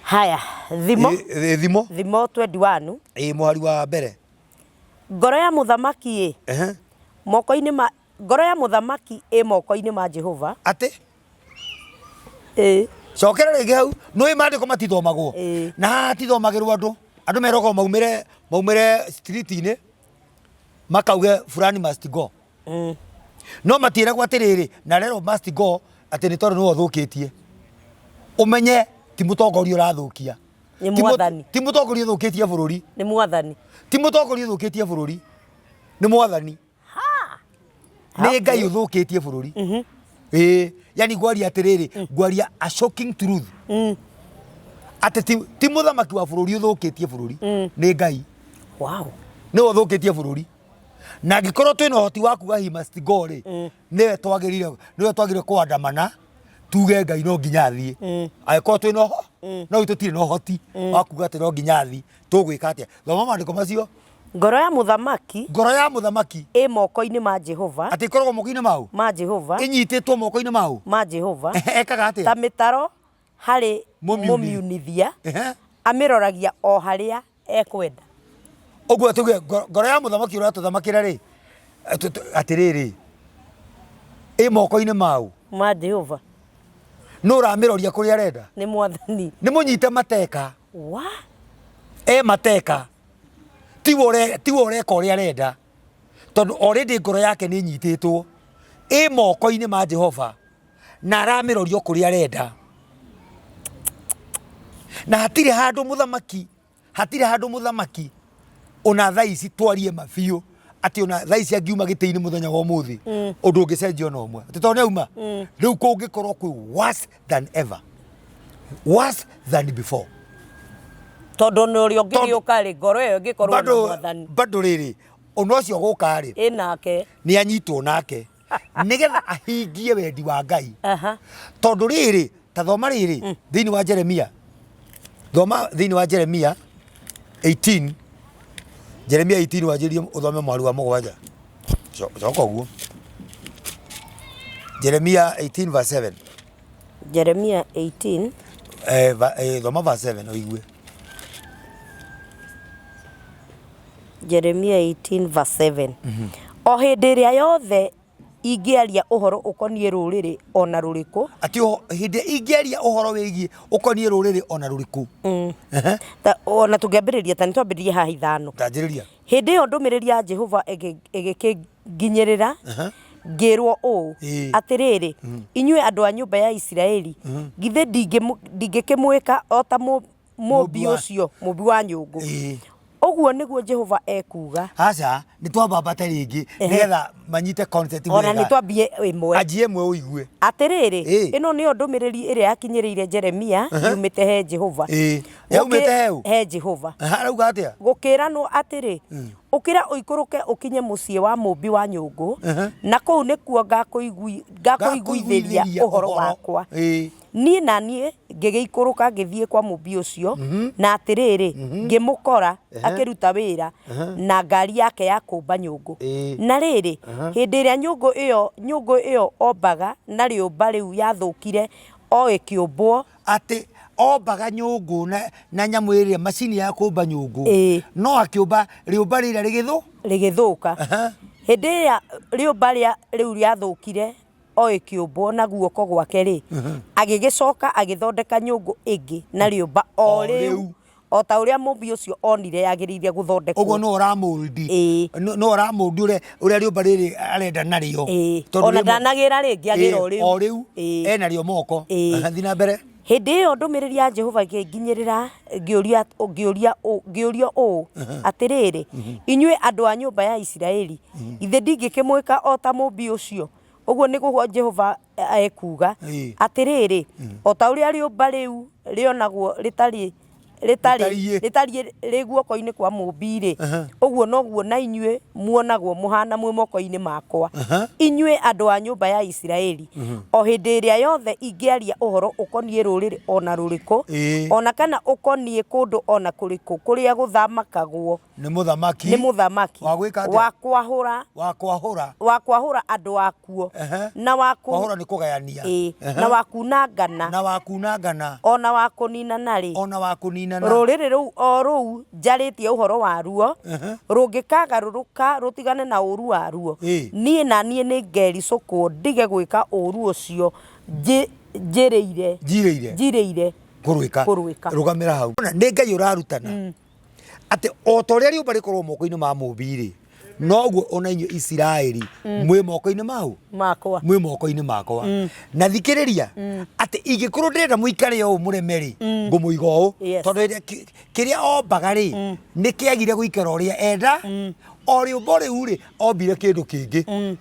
S1: Haya, Thimo.
S2: Ĩ, Thimo.
S1: Thimo 21.
S2: Ĩ, mũhari wa mbere.
S1: Ngoro ya mũthamaki ĩ moko-inĩ ma, ngoro ya mũthamaki ĩ moko-inĩ ma Jehova.
S2: Atĩ?
S1: Ĩ.
S2: Cokera rĩngĩ hau. Nĩ maandĩko matithomagwo. Na haha hatithomagĩrwo andũ, andũ meragwo maumĩre street-inĩ makauge fulani must go. No matiĩragwo atĩrĩrĩ, na rero must go atĩ nĩ tondũ nĩwe ũthũkĩtie. Ũmenye Ti mũtongoria ũrathũkia.
S1: Nĩ
S2: Ti
S1: mwathani.
S2: Ti mũtongoria ũthũkĩtie bũrũri.
S1: Nĩ mwathani.
S2: Ti mũtongoria ũthũkĩtie bũrũri, nĩ mwathani. Nĩ Ngai ũthũkĩtie bũrũri. Ĩĩ, yani ngwaria atĩrĩrĩ, ngwaria a shocking truth atĩ ti mũthamaki wa bũrũri ũthũkĩtie bũrũri, nĩ Ngai. Nĩwe ũthũkĩtie bũrũri, na angĩkorwo twĩna ũhoti wa kuga he must go rĩ, nĩwe twagĩrĩire kũandamana tuge Ngai no nginya athiĩ. Angĩkorwo twĩna ũho no tũtirĩ na ũhoti wa kuga atĩ no nginya athiĩ, tũgwĩka atĩa? Thoma maandĩko macio.
S1: Ngoro ya mũthamaki
S2: Ngoro ya mũthamaki
S1: ĩ moko-inĩ ma Jehova.
S2: Atĩ ĩkoragwo moko-inĩ mau?
S1: Ma Jehova.
S2: Ĩnyitĩtwo moko-inĩ mau?
S1: Ma Jehova.
S2: Ekaga
S1: Ta
S2: atĩa?
S1: mĩtaro harĩ
S2: Mũmiunithia.
S1: mũmiunithia. Amĩroragia o harĩa ekwenda.
S2: Ũguo tuge ngoro ya mũthamaki ũratũthamakĩra rĩ, atĩrĩrĩ, ĩ moko-inĩ mau?
S1: Ma Jehova.
S2: Nũ ũramĩroria kũrĩa arenda?
S1: Nĩ mwathani.
S2: Nĩ mũnyite mateka.
S1: Wa
S2: E mateka, tiwe ũreka ũrĩa arenda, tondũ already ngoro yake nĩ ĩnyitĩtwo, ĩ moko-inĩ ma Jehova, na aramĩroria o kũrĩa arenda. Na hatirĩ handũ mũthamaki, hatirĩ handũ mũthamaki ona thaa ici twarie ma biũ atĩ ona thaa ici angiuma gĩtĩ-inĩ mũthenya wa ũmũthĩ, ũndũ ũngĩcenjia ona ũmwe, atĩ tondũ nĩ auma rĩu, kũngĩkorwo kwĩ worse than ever, worse than before.
S1: Tondũ ona ũrĩa ũngĩgĩũka rĩ, ngoro ĩyo ĩngĩkorwo na
S2: Bado
S1: mwathani.
S2: Bado rĩrĩ, ona ũcio gũka rĩ,
S1: ĩ nake.
S2: Nĩ anyitwo nake nĩgetha ahingie wendi wa Ngai. Tondũ rĩrĩ, ta thoma rĩrĩ thĩinĩ wa Jeremia, thoma thĩinĩ wa Jeremia 18, Jeremia 18, wanjĩrie ũthome mwari wa 7. Coka ũguo, Jeremia 18 verse 7.
S1: Jeremia 18.
S2: Thoma verse 7 ũigue.
S1: Jeremia 18 verse 7. O hĩndĩ ĩrĩa yothe ingĩaria ũhoro ũkoniĩ rũrĩrĩ o na rũrĩkũ,
S2: Atĩ hĩndĩ ingĩaria ũhoro wĩgiĩ ũkoniĩ rũrĩrĩ ona rũrĩkũ.
S1: Ona tũngĩambĩrĩria, ta nĩ twambĩrĩrie haha 5.
S2: Tanjĩrĩria.
S1: Hĩndĩ ĩyo ndũmĩrĩri ya Jehova ĩgĩkĩnginyĩrĩra, ngĩrwo ũũ: Atĩrĩrĩ, inyuĩ andũ a nyũmba ya Isiraeli, githĩ ndingĩkĩmwĩka o ta mũmbi
S2: Mũmbi
S1: ũcio, mũmbi wa nyũngũ? Ũguo nĩguo Jehova ekuuga.
S2: Aca, nĩ twambambate rĩngĩ nĩgetha manyite concept
S1: Ona
S2: wega.
S1: nĩ twambie ĩmwe.
S2: Anjie ĩmwe ũigue.
S1: Atĩrĩrĩ, ĩno nĩyo ndũmĩrĩri ĩrĩa yakinyĩrĩire Jeremia yumĩte he Jehova.
S2: Yaumĩte he ũ?
S1: He Jehova.
S2: Arauga atĩa?
S1: Gũkĩranwo atĩrĩ, ũkĩra ũikũrũke ũkinye mũciĩ wa mũmbi wa nyũngũ, na kũu nĩkuo ngakũiguithĩria ũhoro wakwa. Niĩ na niĩ ngĩgĩikũrũka ngĩthiĩ kwa mũmbi ũcio, na atĩrĩrĩ, ngĩmũkora akĩruta wĩra na ngari yake ya kũmba nyũngũ. Na rĩrĩ, hĩndĩ ĩrĩa nyũngũ ĩyo ombaga na rĩũmba rĩu yathũkire o ĩkĩũmbwo,
S2: Atĩ ombaga nyũngũ na nyamũ ĩrĩa macini ya kũmba nyũngũ, no akĩũmba rĩũmba rĩrĩa rĩgĩthũ
S1: rĩgĩthũka. Hĩndĩ ĩrĩa rĩũmba rĩu rĩathũkire o ĩkĩũmbwo na guoko gwake rĩ, agĩgĩcoka agĩthondeka nyũngũ ĩngĩ na rĩũmba o
S2: O
S1: rĩu,
S2: rĩu.
S1: o ta ũrĩa mũmbi ũcio onire yagĩrĩire gũthondekwo.
S2: Ũguo no ũramũndi no ũramũndi ũrĩa rĩũmba rĩrĩ arenda narĩo. Tondũ
S1: Ona ndanagĩra rĩngĩ, agĩra o rĩu.
S2: O rĩu. Ena rĩo moko. Thiĩ na mbere.
S1: Hĩndĩ ĩyo ndũmĩrĩri ya Jehova ĩkĩnginyĩrĩra, ngĩũrio ũũ: Atĩrĩrĩ, inyuĩ andũ a nyũmba ya Isiraeli, githĩ ndingĩkĩmwĩka o ta mũmbi ũcio? Ũguo nĩguo Jehova ekuuga. Atĩrĩrĩ, o ta ũrĩa rĩũmba rĩu rĩonagwo rĩtarĩ rĩtarĩ
S2: Rĩtariĩ.
S1: rĩtariĩ rĩ guoko-inĩ kwa mũmbi-rĩ, ũguo noguo na inyuĩ muonagwo mũhana mwĩ moko-inĩ makwa, inyuĩ andũ a nyũmba ya Isiraeli. O hĩndĩ ĩrĩa yothe ingĩaria ũhoro ũkoniĩ rũrĩrĩ o na rũrĩkũ, o na kana ũkoniĩ kũndũ o na kũrĩkũ kũrĩa gũthamakagwo
S2: Nĩ mũthamaki
S1: nĩ mũthamaki
S2: wa gwĩka atĩa?
S1: Wa kwahũra
S2: Wa kwahũra.
S1: Wa kwahũra andũ akuo na wa
S2: Kwahũra nĩ kũgayania.
S1: Na wa kunangana,
S2: Na wa kunangana,
S1: o na wa kũninana-rĩ,
S2: ona wa kũninana,
S1: rũrĩrĩ rũu o rũu njarĩtie ũhoro waruo rũngĩkagarũrũka rũtigane na ũũru waruo, niĩ na niĩ nĩ ngericũkwo ndige gwĩka ũũru ũcio njĩrĩire
S2: Njirĩire.
S1: Njirĩire
S2: Kũrwĩka.
S1: Kũrwĩka.
S2: Rũgamĩra hau. Ona nĩ Ngai ũrarutana atĩ o ta ũrĩa rĩũmba rĩkorwo moko-inĩ ma mũmbi rĩ, Noguo ona inyuĩ Isiraeli mwĩ moko-inĩ mau
S1: Makwa.
S2: Mwĩ moko-inĩ makwa. Na thikĩrĩria atĩ ingĩkorwo ndĩrenda mũikare ũũ mũreme rĩ, ngũmũiga ũũ. Tondũ hĩndĩ ĩrĩa kĩrĩa ombaga rĩ, nĩ kĩagire gũikara ũrĩa enda. O rĩũmbo rĩu rĩ, ombire kĩndũ kĩngĩ.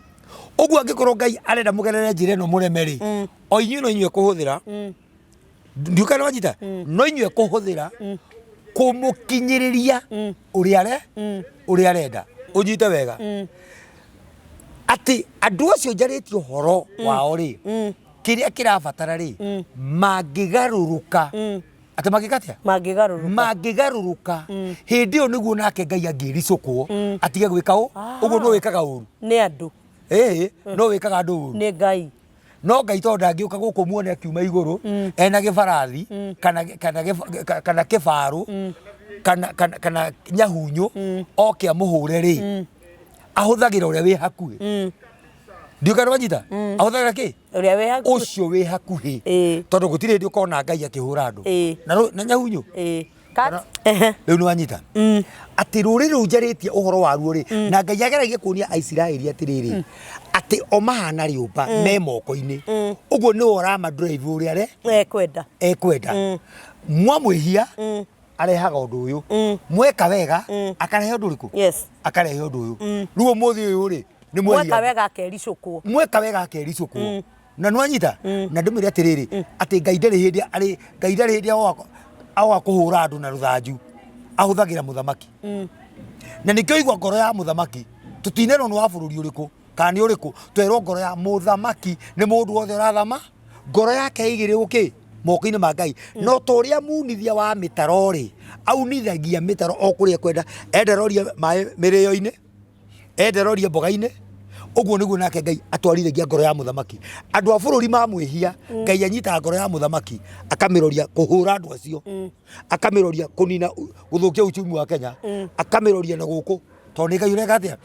S2: Ũguo angĩkorwo Ngai arenda mũgerere njĩra ĩno mũreme rĩ, o inyuĩ no inyuĩ kũhũthĩra. Ndiũka nĩ wanyita, no inyuĩ kũhũthĩra kũmũkinyĩrĩria ũrĩa are ũrĩa arenda. Ũnyite wega atĩ andũ acio njarĩtie ũhoro wao rĩ, kĩrĩa kĩrabatara rĩ, mangĩgarũrũka. Atĩ mangĩka atĩa?
S1: Mangĩgarũrũka.
S2: Mangĩgarũrũka, hĩndĩ ĩyo nĩguo nake Ngai angĩricũkwo atige gwĩka ũ ũguo. No wĩkaga ũru.
S1: Nĩ andũ.
S2: Ĩĩ, no wĩkaga andũ ũru.
S1: Nĩ Ngai.
S2: No Ngai tondũ ndangĩũka gũkũ muone akiuma igũrũ ena gĩbarathi kana kĩbarũ kana nyahunyu oke amũhũre rĩ, ahũthagĩra ũrĩa wĩ hakuhĩ. Ndiũĩ kana wanyita. Ahũthagĩra kĩ?
S1: Ũrĩa wĩ hakuhĩ.
S2: Ũcio wĩ hakuhĩ. Tondũ gũtirĩ hĩndĩ ũkona Ngai akĩhũra andũ na nyahunyu.
S1: Cut. Ehe.
S2: Rĩu nĩ wanyita atĩ rũrĩrĩ rũu njarĩtie ũhoro waruo rĩ, na Ngai ageragia kuonia Aisiraeli atĩrĩrĩ, atĩ o mahana rĩũmba me moko-inĩ. Ũguo nĩwe ũrama drive ũrĩa re
S1: Ekwenda.
S2: Ekwenda. Mwamwĩhia arehaga ũndũ ũyũ, mweka wega akarehe ũndũ ũrĩkũ? Akarehe ũndũ ũyũ. Rĩu ũmũthĩ ũyũ rĩ, nĩ
S1: Mweka
S2: mwehia.
S1: wega akericũkwo.
S2: Mweka wega akericũkwo. Na nĩwanyita na ndĩmwĩre atĩrĩrĩ, atĩ Ngai ndarĩ hĩndĩ arĩ, Ngai ndarĩ hĩndĩ agoka kũhũra andũ na rũthanju. Ahũthagĩra mũthamaki. Na nĩkĩo igua ngoro ya mũthamaki, tũtinerwo nĩ wa bũrũri ũrĩkũ kana nĩ ũrĩkũ, twerwo ngoro ya mũthamaki nĩ mũndũ wothe ũrathama, ngoro yake ĩigĩrĩrwo kĩ moko-inĩ ma Ngai. No ta ũrĩa munithia wa mĩtaro rĩ, aunithagia mĩtaro o kũrĩa ekwenda, enda roria maĩ mĩrĩo-inĩ, enda roria mboga-inĩ, ũguo nĩguo nake Ngai atwarithagia ngoro ya mũthamaki. Andũ a bũrũri mamwĩhia, Ngai anyitaga ngoro ya mũthamaki akamĩroria kũhũra andũ acio, akamĩroria kũnina gũthũkia uchumi wa Kenya, akamĩroria na gũkũ, tondũ nĩ Ngai ũreka atĩa.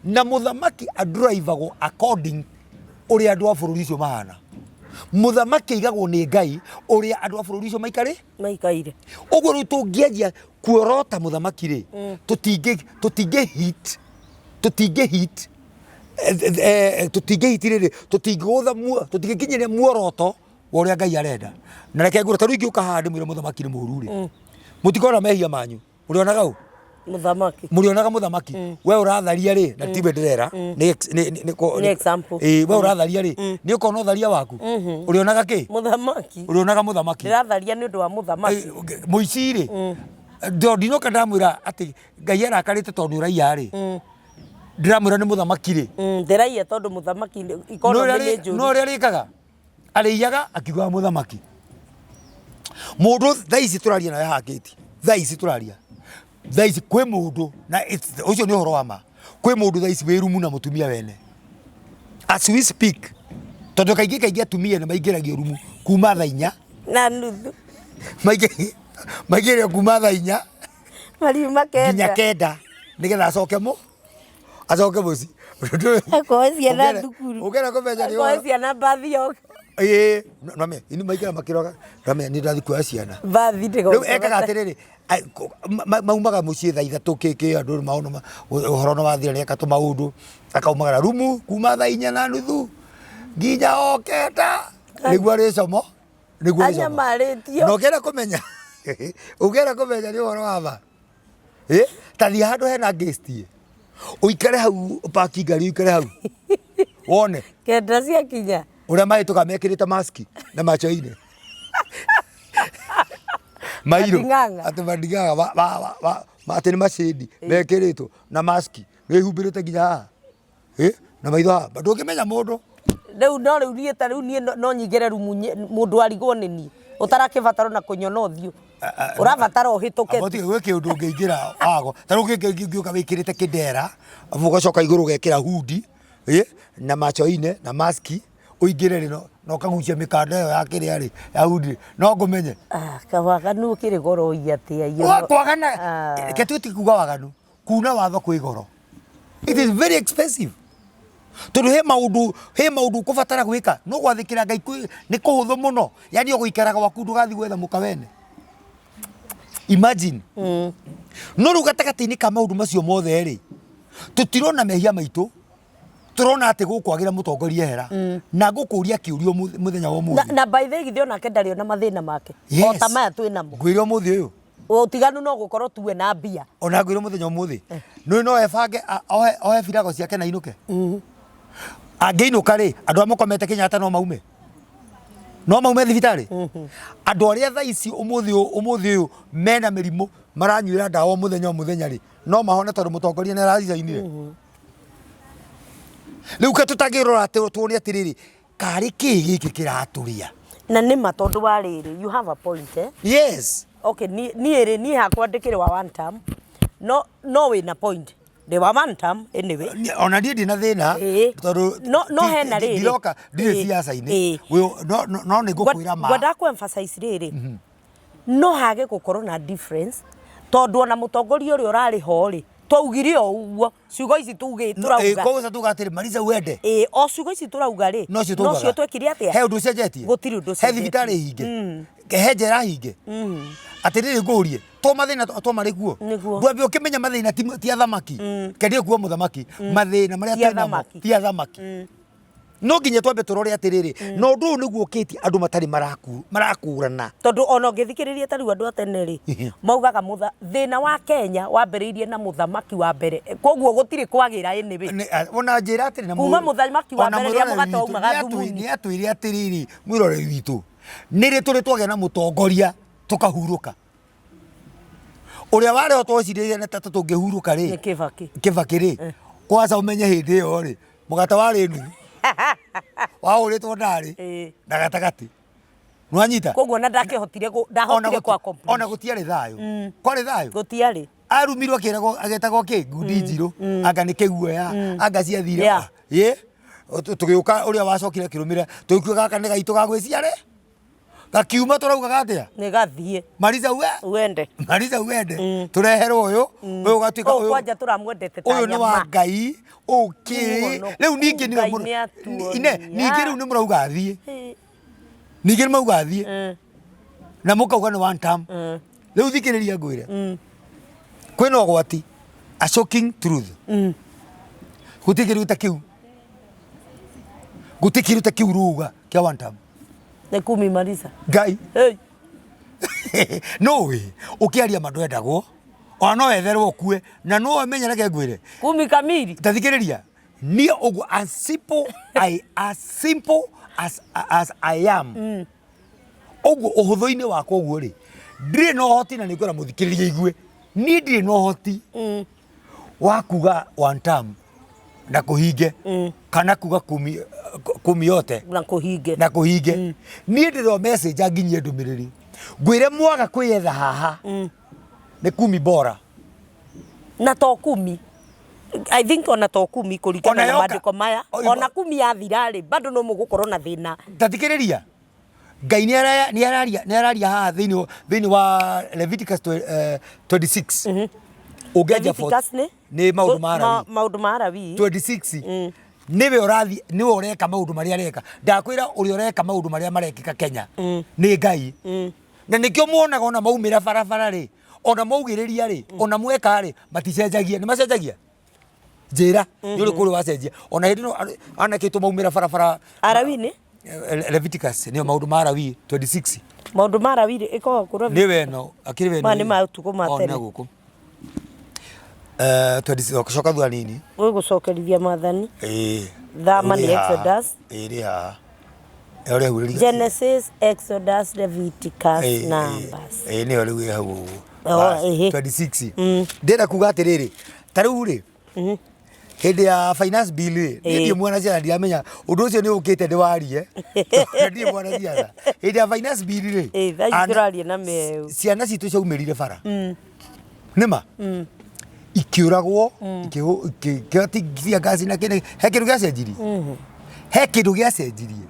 S2: Na mũthamaki anduraivagwo according ũrĩa andũ a bũrũri ũcio mahana. Mũthamaki aigagwo nĩ Ngai ũrĩa andũ a bũrũri ũcio maikarĩ
S1: Maikaire.
S2: Ũguo rĩu tũngĩanjia kuorota mũthamaki rĩ, tũtingĩ hit, tũtingĩ hit, tũtingĩ hit rĩrĩ, tũtingĩgũtha tũtingĩkinyĩria muoroto wa ũrĩa Ngai arenda. Na reke ngwĩre, ta rĩu ingĩũka haha ndĩmwĩre mũthamaki nĩ mũũru rĩ, mũtikona mehia manyu. Mũrĩonaga ũ?
S1: Mũthamaki.
S2: Mũrĩonaga mũthamaki. We ũratharia rĩ, na tiwe ndĩrera,
S1: Nĩ example.
S2: Ĩĩ, we ũratharia rĩ, nĩ ũkona ũtharia waku. Ũrĩonaga kĩ?
S1: Mũthamaki.
S2: Ũrĩonaga mũthamaki.
S1: Ndĩratharia nĩ ũndũ wa mũthamaki.
S2: Mũici rĩ, ndinoka ndamwĩra atĩ Ngai arakarĩte tondũ ũraiya rĩ, ndĩramwĩra nĩ mũthamaki rĩ.
S1: Ndĩraiya tondũ mũthamaki economy nĩ njũru.
S2: No ũrĩa arĩkaga, arĩiyaga akiugaga mũthamaki. Mũndũ thaa ici tũraria nawe haha gate, thaa ici tũraria, thaa ici kwĩ mũndũ na ũcio nĩ ũhoro wa ma, kwĩ mũndũ thaa ici wĩ rumu na mũtumia wene as we speak, tondũ kaingĩ kaingĩ atumia nĩ maingĩragio rumu kuma thaa 4
S1: na nuthu.
S2: Maingĩragio kuma thaa 4
S1: Mariuma
S2: nginya
S1: 9.
S2: 9 nĩgetha acoke acoke mũciĩ.
S1: Akoe ciana thukuru.
S2: Ũngĩenda kũmenya nĩ
S1: Akoe
S2: ũhoro
S1: ciana mbathi yoke.
S2: Ĩĩ, no ini maikara makĩroga no nĩ ndathi kuoya ciana.
S1: Mbathi
S2: Rĩu ekaga atĩrĩrĩ, maumaga mũciĩ thaa 3 kĩkĩ, andũ maũndũ ũhoro nĩ wathira, nĩ eka tũmaũndũ, akaumagara rumu kuma thaa 4:30 nginya o 9 nĩguo arĩcomo, nĩguo arĩcomo.
S1: Anyamarĩtio.
S2: Na ũngĩenda kũmenya nĩ ũhoro wa ma, ta thiĩ handũ hena guest, ũikare hau, ũpaki ngari ũikare hau wone
S1: 9 ciakinya.
S2: Ũrĩa mahĩtũka mekĩrĩte maski na macho-inĩ mairũ.
S1: Manding'ang'a.
S2: Atĩ manding'ang'a atĩ nĩ macĩndi mekĩrĩtwo na maski wĩhumbĩrĩte nginya haha, na maitho haha, ndũngĩmenya mũndũ.
S1: Rĩu no rĩu niĩ ta rĩu niĩ no nyingĩre rumu mũndũ arigwo nĩ niĩ ũtarakĩbatara ona kũnyona ũthiũ, ũrabatara ũhĩtũke tu.
S2: Ati gwĩ kĩũndũ ũngĩingĩra wago, ta rĩu ũngĩũka wĩkĩrĩte kĩndera, arabu ũgacoka igũrũ ũgekĩra hundi, na macho-inĩ na maski, ũingĩre rĩ, na ũkagucia mĩkanda ĩyo ya kĩrĩa rĩ, ya hundi, no ngũmenye.
S1: Ah, kawaganu ũkĩrĩ goro atĩa iyo?
S2: Kwagana,
S1: Ah.
S2: reke tuĩ ti kuga waganu, kuna watho kwĩ goro. It is very expensive. Tondũ he maũndũ ũkũbatara gwĩka, no gwathĩkĩra Ngai nĩ kũhũthũ mũno. Yani ũgũikara gwaku ndũgathiĩ gwetha mũka wene. Imagine. No rĩu gatagatĩ-inĩ ka maũndũ macio mothe rĩ, Tũtirona mehia maitũ, tũrona atĩ gũkwagĩra mũtongoria ehera. Na ngũkũria kĩũria mũthenya wa
S1: Na,
S2: ũmũthĩ.
S1: na by the way githĩ onake ndarĩ ona mathĩna make o ta maya twĩ namo.
S2: Ngwĩre ũmũthĩ ũyũ.
S1: Ũtiganu no gũkorwo tuwe na mbia.
S2: Ona ngwĩre mũthenya ũmũthĩ. Nĩ no ebange ohe birago ciake na ainũke. Angĩinũka rĩ, andũ arĩa makomete Kenyatta no maume? No maume thibitarĩ? Andũ arĩa thaa ici ũmũthĩ ũyũ ũmũthĩ ũyũ mena mĩrimũ maranyuĩra ndawa o mũthenya o mũthenya rĩ, no mahone tondũ mũtongoria nĩ aracicainire? Rĩu ke tũtangĩrora atĩ tuone atĩrĩrĩ, karĩ kĩĩ gĩkĩ kĩratũrĩa?
S1: Na nĩ ma tondũ wa rĩrĩ, you have a point eh?
S2: Yes.
S1: Okay, niĩ niĩ rĩ, niĩ hakwa ndĩkĩrĩ wa one term, no no wĩna point. Ndĩ wa one term anyway.
S2: Ona niĩ ndĩ na thĩna
S1: Ĩĩ.
S2: tondũ
S1: No hena rĩrĩ.
S2: ndiroka ndirĩ
S1: Ĩĩ.
S2: ciaca-inĩ.
S1: Ĩĩ.
S2: No nĩ ngũkwĩra ma.
S1: Ngwendaga kũ emphasize rĩrĩ, no hage gũkorwo na difference tondũ ona mũtongoria ũrĩa ũrarĩ ho rĩ, twaugire o ũguo ciugo ici tugĩ tũrauga.
S2: Koguo tuga atĩrĩ Marisa wende.
S1: Ĩĩ, o ciugo ici tũrauga rĩ,
S2: Nocio taugaga.
S1: nocio twekire atĩa?
S2: He ũndũ ũcenjetie?
S1: Gũtirĩ ũndũ
S2: He
S1: ũcenjetie.
S2: thibitarĩ hinge? He njera hinge? Atĩrĩrĩ ngũrie, to mathĩna to marĩ kuo?
S1: Nĩguo.
S2: Ndwambe ũkĩmenya mathĩna ti athamaki. Kendie kuo mũthamaki. Mathĩna marĩa
S1: Ti
S2: twĩnamo
S1: athamaki.
S2: ti athamaki. No nginya twambe tũrore atĩrĩrĩ, na ũndũ ũyũ nĩguo ũkĩtie andũ matarĩ marakũrana.
S1: Tondũ ona ũngĩthikĩrĩria ta rĩu andũ a tene rĩ, maugaga thĩna wa Kenya wambĩrĩirie na mũthamaki wa mbere, koguo gũtirĩ kwagĩra anyway.
S2: Ona njĩra atĩrĩ, na
S1: Kuma mũthamaki wa
S2: ona
S1: mbere rĩrĩa
S2: mwĩroreri
S1: mũgate
S2: witũ
S1: waumaga thumuni.
S2: nĩ atwĩre atĩrĩrĩ, mwĩroreri witũ, nĩ rĩ tũrĩ twagĩa na mũtongoria tũkahurũka? Ũrĩa warĩ ho twecirĩria nĩ ta tũngĩhurũka rĩ,
S1: Nĩ Kĩbakĩ.
S2: Kĩbakĩ rĩ, kwanza ũmenye hĩndĩ ĩyo rĩ, mũgate warĩ nuthu wahũrĩtwo ndarĩ na gatagatĩ, nĩwanyita?
S1: Koguo ona ndakĩhotire ndahotire kwa accomplish.
S2: Ona gũtiarĩ thayũ. Kwarĩ thayũ?
S1: Gũtiarĩ.
S2: Arumirwo akĩragwo agetagwo kĩ ngundi njirũ, anga nĩ kĩguoya, anga ciathire. Ĩ tũgĩũka ũrĩa wacokire akĩrũmĩrĩra, tũgĩkua gaka nĩ gaitũ ga gwĩciare. Gakiuma tũraugaga atĩa?
S1: Nĩ gathiĩ.
S2: Marisa uwe?
S1: Uende.
S2: Marisa uende. Tũreherwo ũyũ, ũyũ ũgatuĩka
S1: Ũyũ
S2: ũyũ.
S1: kwanja tũramwendete ta
S2: Ũyũ nĩ wa
S1: nyama.
S2: Ngai, ũkĩ. Rĩu ningĩ nĩwe
S1: Ngai
S2: mũra-
S1: nĩ atuonia.
S2: Ine, ningĩ rĩu nĩ mũrauga athiĩ. Ningĩ nĩ mauga athiĩ. Na mũkauga nĩ one term. Rĩu thikĩrĩria ngwĩre. Kwĩna ũgwati. A shocking truth. Gũtirĩ kĩndũ ta kĩu. Gũtirĩ kĩndũ ta kĩu rũga kĩa one term.
S1: Nĩ kumi Marisa.
S2: Ngai.
S1: Hey.
S2: No we ũkĩaria ma ndwendagwo ona no wetherwo ũkue na no ũmenye reke ngwĩre.
S1: Kumi kamili.
S2: Ta thikĩrĩria niĩ ũguo as simple I as simple as I am ũguo ũhũthũ-inĩ wakwa ũguo rĩ ndirĩ na ũhoti na nĩngwenda mũthikĩrĩria igue niĩ ndirĩ na ũhoti wa kuga one term na kũhinge kana kuga kumi, kumi yote
S1: Na kũhinge.
S2: Na kũhinge. Niĩ ndĩro message anginyie ndũmĩrĩri ngwĩre mwaga kwĩyetha haha nĩ kumi bora.
S1: Na to kumi. I think ona to kumi kũringana
S2: Ona
S1: na
S2: yoka.
S1: maandĩko maya ona kumi yathira rĩ bado no mũgũkorwo na thĩna.
S2: Tathikĩrĩria Ngai nĩ araria haha thĩinĩ wa Leviticus 26 ũngĩanjia
S1: Leviticus nĩ?
S2: Nĩ maũndũ ma Alawii.
S1: Maũndũ ma Alawii.
S2: 26 nĩwe ũrathiĩ nĩwe ũreka maũndũ marĩa areka. Ndakwĩra ũrĩa ũreka maũndũ marĩa marekĩka Kenya nĩ Ngai, na nĩkĩo muonaga ona maumĩra barabara rĩ, ona maugĩrĩria rĩ, ona mweka rĩ, maticenjagia. Nĩ macenjagia? Njĩra nĩ ũrĩkũ ũrĩ wacenjia ona hĩndĩ ĩno anake aitũ maumĩra barabara?
S1: Alawii nĩ?
S2: Leviticus nĩyo maũndũ ma Alawii 26.
S1: Maũndũ ma Alawii rĩ ĩkoragwo kũrĩa?
S2: Nĩ weno akĩrĩ weno.
S1: Maya nĩ matukũ ma
S2: O,
S1: tene.
S2: na gũkũ 26 ũcoka thutha nini.
S1: Gũgũcokerithia maathani.
S2: Ĩĩ.
S1: Thama nĩ
S2: Rĩ haha.
S1: Exodus.
S2: Ĩĩ, rĩ haha ũrĩa hurĩria.
S1: Genesis, Exodus, Leviticus, Numbers.
S2: Ĩĩ, nĩyo rĩu ĩ hau ũguo.
S1: Oh,
S2: Bas,
S1: ĩhĩ.
S2: 26 ndĩrenda kuga atĩrĩrĩ, ta rĩu rĩ hĩndĩ ya finance bill rĩ, niĩ ndirĩ mwana ciana, ndiramenya ũndũ ũcio nĩ ũkĩte ndĩwarie tondũ ndirĩ mwana ciana. Hĩndĩ ya finance bill rĩ,
S1: Ĩĩ, thaa ici tũraria na meu.
S2: Ciana citũ ciaumĩrire bara nĩma ikĩũragwo ikĩtia ngasi na kĩndũ. He kĩndũ gĩacenjirie? He kĩndũ gĩacenjirie?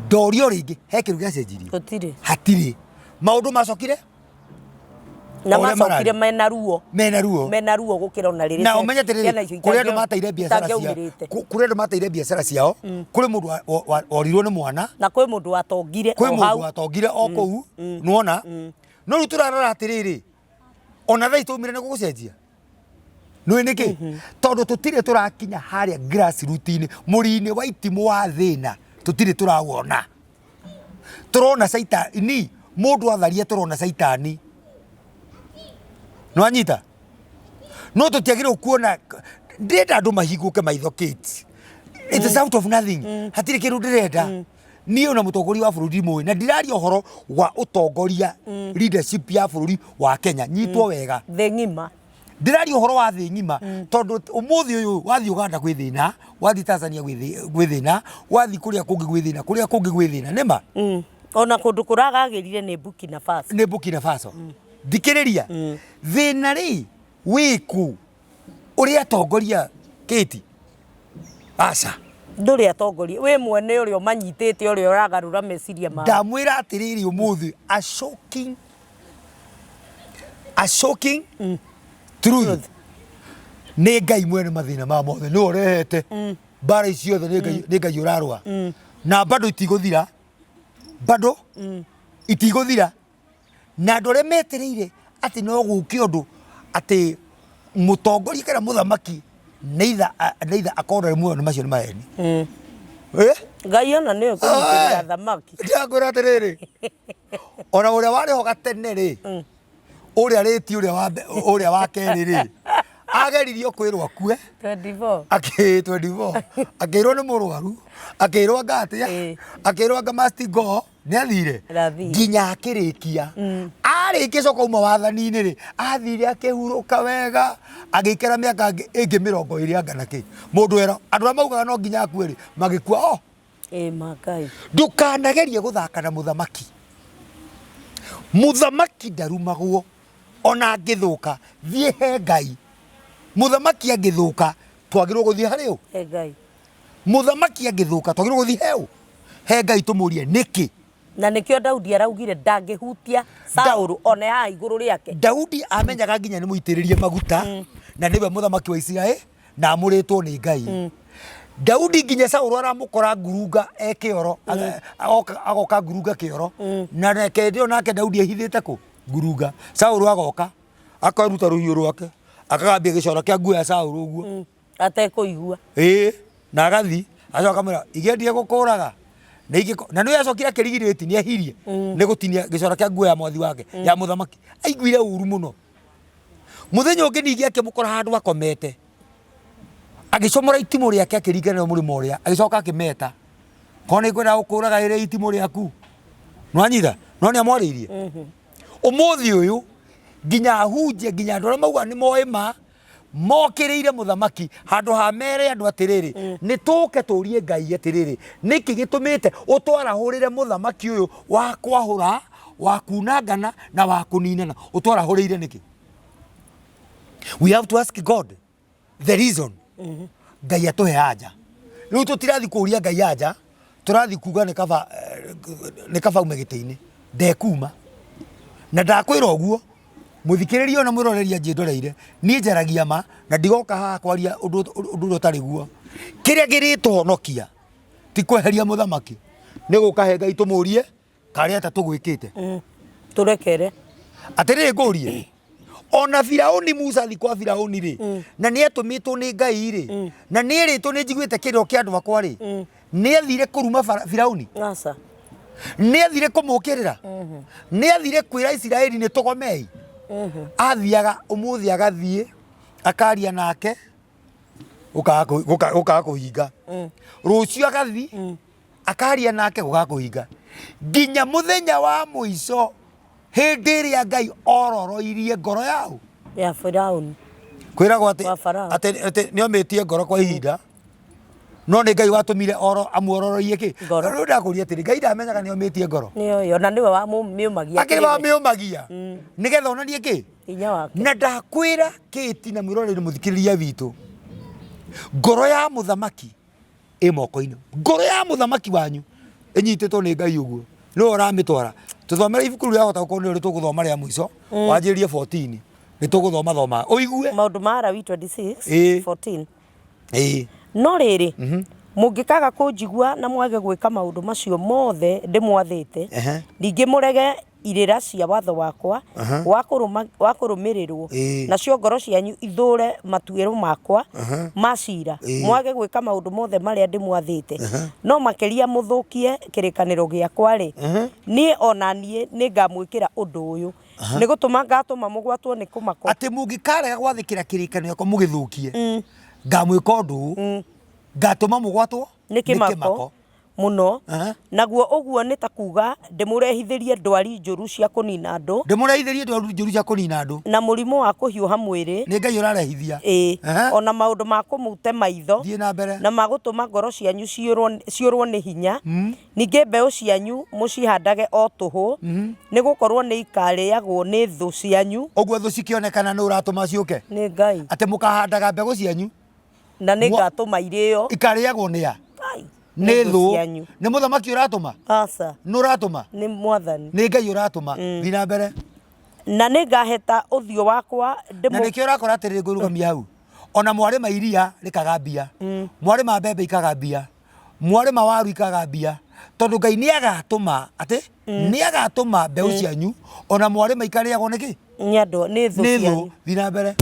S2: Ndorio rĩngĩ, he kĩndũ gĩacenjirie?
S1: Gũtirĩ.
S2: Hatirĩ. Maũndũ macokire
S1: Na
S2: o ũrĩa
S1: macokire
S2: mararĩ.
S1: Mena ruo.
S2: Mena ruo.
S1: Mena ruo gũkĩra ona rĩrĩa
S2: Na ũmenye atĩrĩrĩ,
S1: ciana icio
S2: kũrĩ andũ mateire biacara ciao
S1: itangĩaumĩrĩte.
S2: Kũrĩ andũ mateire biacara ciao, kũrĩ mũndũ worirwo nĩ mwana.
S1: Na kwĩ mũndũ watongire
S2: kwĩ
S1: o
S2: mũndũ
S1: hau.
S2: Watongire o kũu nĩwona. No rĩu tũrarora atĩrĩrĩ, ona thaa ici twaumire nĩ gũgũcenjia. Nĩ nĩkĩ? Tondũ tũtirĩ tũrakinya harĩa grassroot-inĩ, mũri-inĩ wa itimũ wa thĩna, tũtirĩ tũrawona. Tũrona caitani, mũndũ atharia tũrona caitani. Nĩwanyita? No tũtiagĩrĩirwo kuona, ndĩrenda andũ mahingũke maitho Kate. It is out of nothing. Hatirĩ kĩndũ ndĩrenda. Niĩ ona mũtongoria wa bũrũri ndimũĩ, na ndiraria ũhoro wa ũtongoria, leadership ya bũrũri wa Kenya. Nyitwo wega.
S1: Thĩ ng'ima.
S2: Ndĩraria ũhoro wa thĩ ng'ima tondũ ũmũthĩ ũyũ wathiĩ Uganda gwĩ thĩna, wathiĩ Tanzania gwĩ thĩna, wathiĩ kũrĩa kũngĩ gwĩ thĩna, kũrĩa kũngĩ gwĩ thĩna, nĩ ma?
S1: Ona kũndũ kũragagĩrire nĩ Burkina Faso.
S2: Nĩ Burkina Faso. Thikĩrĩria, thĩna rĩ wĩkũ ũrĩa atongoria Kate? Aca.
S1: Ndũrĩ atongoria, wĩ mwene ũrĩa ũmanyitĩte ũrĩa ũragarũra meciria mao.
S2: Ndamwĩra atĩrĩrĩ ũmũthĩ, a shocking truth. Nĩ Ngai mwene mathĩna ma mothe, nĩwe ũrehete mbara ici ciothe, nĩ Ngai, nĩ Ngai ũrarũa. Na bado itigũthira, bado itigũthira. Na andũ arĩa metereire atĩ no gũke ũndũ atĩ mũtongoria kana mũthamaki neither akorwo ndarĩ muoyo, nĩ macio nĩ maheni. Eh?
S1: Ngai ona nĩwe kũnyitĩrĩra thamaki.
S2: Ndĩrakwĩra atĩrĩrĩ, ona ũrĩa warĩ ho gatene rĩ, ũrĩa rĩti ũrĩa wa kerĩ rĩ, ageririo kwĩrwo akue.
S1: 24.
S2: Akĩ 24 akĩrwo nĩ mũrwaru, akĩrwo anga atĩa, akĩrwo anga must go, nĩ athire.
S1: Ndathire.
S2: Nginya akĩrĩkia. Arĩkia coka uma wathani-inĩ rĩ, athire akĩhurũka wega, agĩikara mĩaka ĩngĩ 20 anga na kĩ. Mũndũ wera, andũ arĩa maugaga no nginya akue rĩ, magĩkua o.
S1: Ĩ ma Ngai.
S2: Ndũkanagerie gũthaka na mũthamaki. Mũthamaki ndarumagwo ona angĩthũka, thiĩ he Ngai. Mũthamaki angĩthũka, twagĩrĩirwo gũthiĩ harĩ ũ?
S1: He Ngai.
S2: Mũthamaki angĩthũka, twagĩrĩirwo gũthiĩ he ũ? He Ngai tũmũrie nĩkĩ?
S1: Na nĩkĩo Daudi araugire ndangĩhutia Saũlũ one haha igũrũ rĩake.
S2: Daudi amenyaga nginya nĩ mũitĩrĩrie maguta na nĩwe mũthamaki wa Isiraeli na amũrĩtwo nĩ Ngai. Daudi nginya Saũlũ aramũkora ngurunga e kĩoro, agoka ngurunga kĩoro. Na reke hĩndĩ ĩyo nake Daudi ehithĩte kũ? Ngurunga. Saũlũ agoka, akaruta rũhiũ rwake, akagambia gĩcora kĩa nguo ya Saũlũ ũguo.
S1: Atekũigua.
S2: Ĩĩ, na agathi, acoka akamwĩra, ingĩendire gũkũraga. Nĩ ingĩko, na nĩwe acokire akĩrigirĩti, nĩ ehirie, nĩ gũtinia gĩcora kĩa nguo ya mwathi wake, ya mũthamaki. Aiguire ũru mũno. Mũthenya ũngĩ ningĩ akĩmũkora handũ akomete. Agĩcomora itimũ rĩake akĩringa narĩo mũrĩmo ũrĩa, agĩcoka akĩmeta. Korwo nĩ ngwenda gũkũraga ĩrĩ itimũ rĩaku. Nĩwanyita? No nĩ amwarĩirie. Ũmũthĩ ũyũ, nginya ahunjia, nginya andũ arĩa maugaga nĩ moĩ ma, mokĩrĩire mũthamaki handũ ha mere andũ atĩrĩrĩ, nĩ tũke tũrie Ngai atĩrĩrĩ, nĩkĩ gĩtũmĩte ũtwarahũrĩre mũthamaki ũyũ wa kwahũra, wa kunangana na wa kũninana, ũtwarahũrĩire nĩkĩ? We have to ask God the reason. Ngai atũhe anja. Rĩu tũtirathi kũria Ngai anja, tũrathi kuga nĩ kaba, nĩ kaba ume gĩtĩ-inĩ, ndekuma. Na ndakwĩra ũguo, mũthikĩrĩria ona mwĩroreria njĩndoreire, niĩ njaragia ma na ndigoka haha kwaria ũndũ ũrĩa ũtarĩ guo. Kĩrĩa kĩrĩtũhonokia ti kweheria mũthamaki, nĩ gũka he Ngai tũmũrie karĩa ta tũgwĩkĩte.
S1: Tũrekere.
S2: Atĩrĩrĩ ngũrie, ona Firauni, Musa athi kwa Firauni rĩ, na nĩ atũmĩtwo nĩ Ngai rĩ, na nĩ erĩtwo nĩ njiguĩte kĩrĩro kĩa andũ akwa rĩ, nĩ athire kũruma Firauni?
S1: Aca.
S2: Nĩ athire kũmũkĩrĩra? Nĩ athire kwĩra Isiraeli nĩ tũgomei? Athiaga ũmũthĩ agathiĩ akaria nake gũkaga kũhinga, rũciũ agathi akaria nake gũkaga kũhinga, nginya mũthenya wa mũico hĩndĩ ĩrĩa Ngai ororoirie ngoro yao
S1: ya Firauni.
S2: Kwĩragwo atĩ
S1: Wa Farao.
S2: atĩ nĩ omĩtie ngoro kwa ihinda, no nĩ Ngai watũmire oro amuororoirie kĩ?
S1: Ngoro.
S2: Rĩu ndakũria atĩrĩ, Ngai ndamenyaga nĩ omĩtie ngoro?
S1: Nĩoĩ, ona nĩwe wamĩũmagia.
S2: Akĩrĩ wamĩũmagia nĩgetha onanie kĩ?
S1: Hinya wake.
S2: Na ndakwĩra kĩti na mwĩroreri mũthikĩrĩria witũ, ngoro ya mũthamaki ĩ moko-inĩ, ngoro ya mũthamaki wanyu ĩnyitĩtwo nĩ Ngai ũguo, nĩwe ũramĩtwara. Tũthomere ibuku rĩu rĩahota gũkorwo nĩrĩo tũgũthoma rĩa mũico, wanjĩrĩrie 14, nĩ tũgũthoma thoma ũigue.
S1: Maũndũ ma Alawii 26
S2: Ĩĩ.
S1: 14.
S2: Ĩĩ.
S1: No rĩrĩ, mũngĩkaaga kũnjigua na mwage gwĩka maũndũ macio mothe ndĩmwathĩte, ningĩ mũrege irĩra cia watho wakwa wa wa kũrũmĩrĩrwo, nacio ngoro cianyu ithũũre matuĩro makwa ma cira, mwage gwĩka maũndũ mothe marĩa ndĩmwathĩte, no makĩria mũthũkie kĩrĩkanĩro gĩakwa-rĩ, niĩ o na niĩ nĩngamwĩkĩra ũndũ ũyũ, nĩ gũtũma ngatũma mũgwatwo nĩ kũmako.
S2: Atĩ mũngĩkarega gwathĩkĩra kĩrĩkanĩro gĩakwa mũgĩthũkie, ngamwĩka ũndũ ũyũ, ngatũma mũgwatwo
S1: nĩ kĩmako mũno. Naguo ũguo nĩ ta kuuga ndĩmũrehithĩrie ndwari njũru cia kũnina andũ.
S2: Ndĩmũrehithĩrie ndwari njũru cia kũnina andũ.
S1: Na mũrimũ wa kũhiũha mwĩrĩ.
S2: Nĩ Ngai ũrarehithia.
S1: Ĩĩ. O na maũndũ ma kũmũte maitho.
S2: Thiĩ na mbere.
S1: Na ma gũtũma ngoro cianyu ciũrwo nĩ hinya. Ningĩ mbeũ cianyu mũcihandage o tũhũ, nĩ gũkorũo nĩ ikaarĩagwo nĩ thũ cianyu.
S2: Ũguo thũ cikĩonekana nũ ũratũma ciũke?
S1: Nĩ Ngai.
S2: Atĩ mũkahandaga mbegũ cianyu.
S1: Na nĩ ngatũma irĩo.
S2: Ikarĩagwo nĩ a? Nĩ thũ. Nĩ mũthamaki ũratũma?
S1: Aca.
S2: Nũ ũratũma?
S1: Nĩ Mwathani.
S2: Nĩ Ngai ũratũma. Thiĩ na mbere.
S1: Na nĩ ngaheta ũthiũ wakwa
S2: ndĩmũ. Na nĩkĩo ũrakora atĩrĩrĩ ngũrũgamia hau. Ona mwarĩma iria rĩkaga mbia. Mwarĩma mbembe ikaga mbia. Mwarĩma waru ikaga mbia. Tondũ Ngai nĩ agatũma atĩ nĩ agatũma mbeũ cianyu ona mwarĩma ikarĩagwo nĩ kĩ?
S1: Nĩ andũ, nĩ thũ cianyu.
S2: Nĩ thũ. Thiĩ na mbere.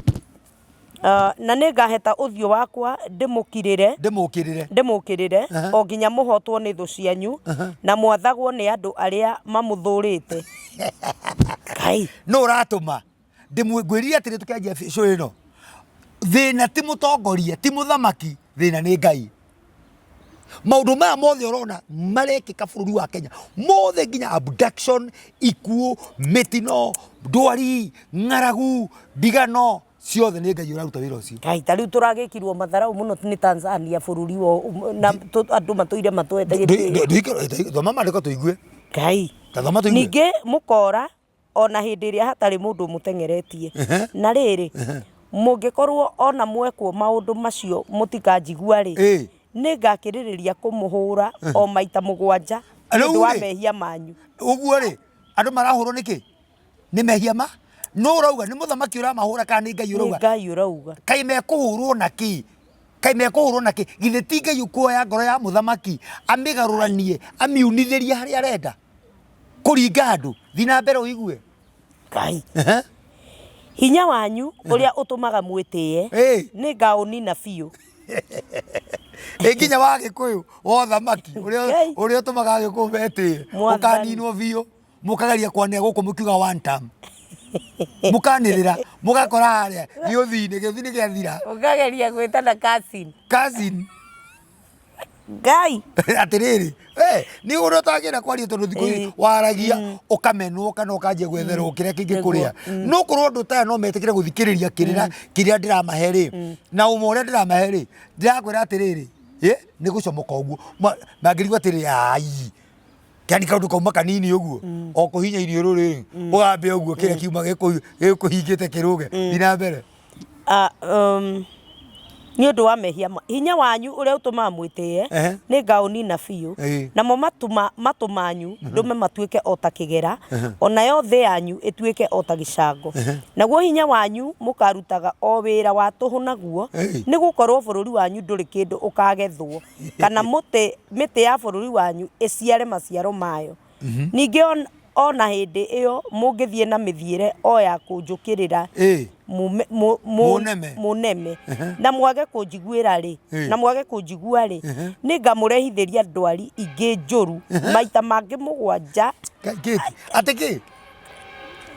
S1: Na nĩngaheta ũthiũ wakwa ndĩmũkirĩre,
S2: Ndĩmũũkĩrĩre.
S1: ndĩmũũkĩrĩre, o nginya mũhootwo nĩ thũ cianyu, na mwathagwo nĩ andũ arĩa mamũthũũrĩte. Ngai!
S2: Nũ ũratũma? Ndĩmwĩ- Ngwĩrire atĩrĩ tũkĩanjia show ĩno, thĩna ti mũtongoria, ti mũthamaki, thĩna nĩ Ngai. Maũndũ maya mothe ũrona marekĩka bũrũri wa Kenya, mothe nginya abduction, ikuũ, mĩtino, ndwari, ng'aragu, ndigano, ciothe nĩ Ngai ũraruta wĩra ũcio.
S1: Ngai ta rĩu tũragĩkirwo matharau mũno nĩ Tanzania bũrũri wa na andũ matũire matwete
S2: gĩtĩo. Thoma maandĩko tũigue.
S1: Ngai.
S2: Ta thoma tũigue.
S1: Ningĩ mũkora o na hĩndĩ ĩrĩa hatarĩ mũndũ ũmũteng'eretie. Na rĩrĩ, mũngĩkorwo o na mwekwo maũndũ macio mũtikanjigua-rĩ, nĩngakĩrĩrĩria kũmũhũra o maita mũgwanja nĩ ũndũ wa mehia manyu.
S2: Ũguo-rĩ, andũ marahũrwo nĩkĩ? Nĩ mehia ma? Nũ ũrauga? Nĩ mũthamaki ũramahũra kana nĩ Ngai ũrauga?
S1: Nĩ Ngai ũrauga.
S2: Kaĩ mekũhũrwo na kĩ? Kaĩ mekũhũrwo na kĩ? Githĩ ti Ngai ũkuoya ngoro ya mũthamaki amĩgarũranie amiunithĩrie harĩa arenda kũringa andũ? Thiĩ na mbere ũigue.
S1: Ngai. Hinya wanyu ũrĩa ũtũmaga mwĩtĩe nĩ ngaũnina biũ.
S2: Ĩ nginya wa Gĩkũyũ wa ũthamaki ũrĩa ũtũmaga Agĩkũyũ metĩe ũkaninwo biũ. Mũkageria kwanĩrĩra gũkũ mũkiuga one term. Mũkanĩrĩra mũgakora harĩa gĩũthi-inĩ, gĩũthi nĩ gĩathira.
S1: Ũkageria gwĩtana cousin.
S2: Cousin.
S1: Ngai.
S2: Atĩrĩrĩ, we nĩ ũrĩa ũtangĩenda kwaria tondũ thikũ ici waragia ũkamenwo kana ũkanjia gwetherwo kĩrĩa kĩngĩkũrĩa. No korwo andũ ta aya no metĩkĩre gũthikĩrĩria kĩrĩra kĩrĩa ndĩramahe rĩ, na ũma ũrĩa ndĩramahe rĩ, ndĩrakwĩra atĩrĩrĩ, nĩ gũcomoka ũguo. Mangĩrigwo atĩrĩrĩ, ai yani kaundu kauma kanini uguo o kuhinya iniũrũ rĩ ũgambe ũguo kĩrĩa kiuma gĩkũhingĩte kĩrũge thiĩ na mbere.
S1: Ah, nĩ ũndũ wa mehia hinya wanyu ũrĩa ũtũmaga mwĩtĩe nĩ ngaũnina biũ. Namo matũ manyu ndũme matuĩke o ta kĩgera, o nayo thĩ yanyu ĩtuĩke o ta gĩcango. Naguo hinya wanyu mũkarutaga o wĩra wa tũhũ naguo, nĩ gũkorwo bũrũri wanyu ndũrĩ kĩndũ ũkagethwo. Kana mũtĩ, mĩtĩ ya bũrũri wanyu ĩciare maciaro mayo. Ningĩ o na hĩndĩ ĩyo mũngĩthiĩ na mĩthiĩre o ya kũnjũkĩrĩra
S2: Mũneme.
S1: Mũneme, na mwage kũnjiguĩra-rĩ, na mwage kũnjigua-rĩ, nĩngamũrehithĩria ndwari ingĩ njũru maita mangĩ mũgwanja.
S2: Atĩ kĩ?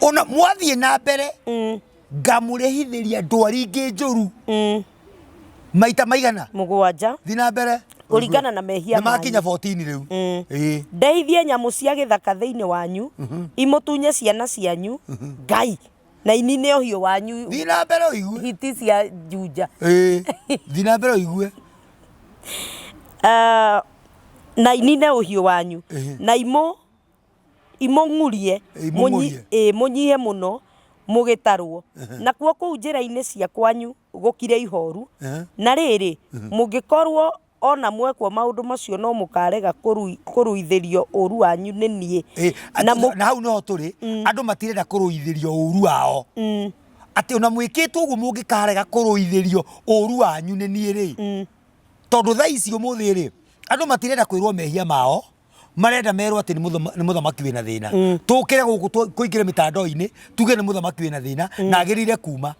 S2: Ona mwathiĩ na mbere ngamũrehithĩria ndwari ingĩ njũru maita maigana?
S1: Mũgwanja.
S2: Thiĩ na mbere.
S1: Kũringana na mehia
S2: Nĩ makinya 14 rĩu.
S1: Ĩĩ. Ndehithie nyamũ cia gĩthaka thĩinĩ wanyu, imũtunye ciana cianyu, Ngai, na inine ũhiũ wanyu.
S2: Thiĩ na mbere ũigue.
S1: Hiti cia Juja.
S2: Ĩĩ. Thiĩ na mbere ũigue.
S1: Na inine ũhiũ wanyu, na imũ imũng'urie,
S2: Imũng'urie.
S1: Ĩĩ, mũnyihe mũno mũgĩtarwo. Nakuo kũu njĩra-inĩ cia kwanyu gũkire ihoru. Na rĩrĩ, mũngĩkorwo o na mwekwo maũndũ macio no mũkarega kũruithĩrio ũũru wanyu nĩ niĩ.
S2: Na na hau noho tũrĩ, andũ matirenda kũrũithĩrio ũũru wao. Atĩ ona mwĩkĩtwo ũguo mũngĩkarega kũrũithĩrio ũũru wanyu nĩ niĩ rĩ, tondũ thaa ici ũmũthĩ rĩ, andũ matirenda kwĩrwo mehia mao. Marenda merwo atĩ nĩ mũthamaki wĩna thĩna. Tũkĩre gũkũ kũingĩre mĩtandao-inĩ tuge nĩ mũthamaki wĩna thĩna na agĩrĩire kuma.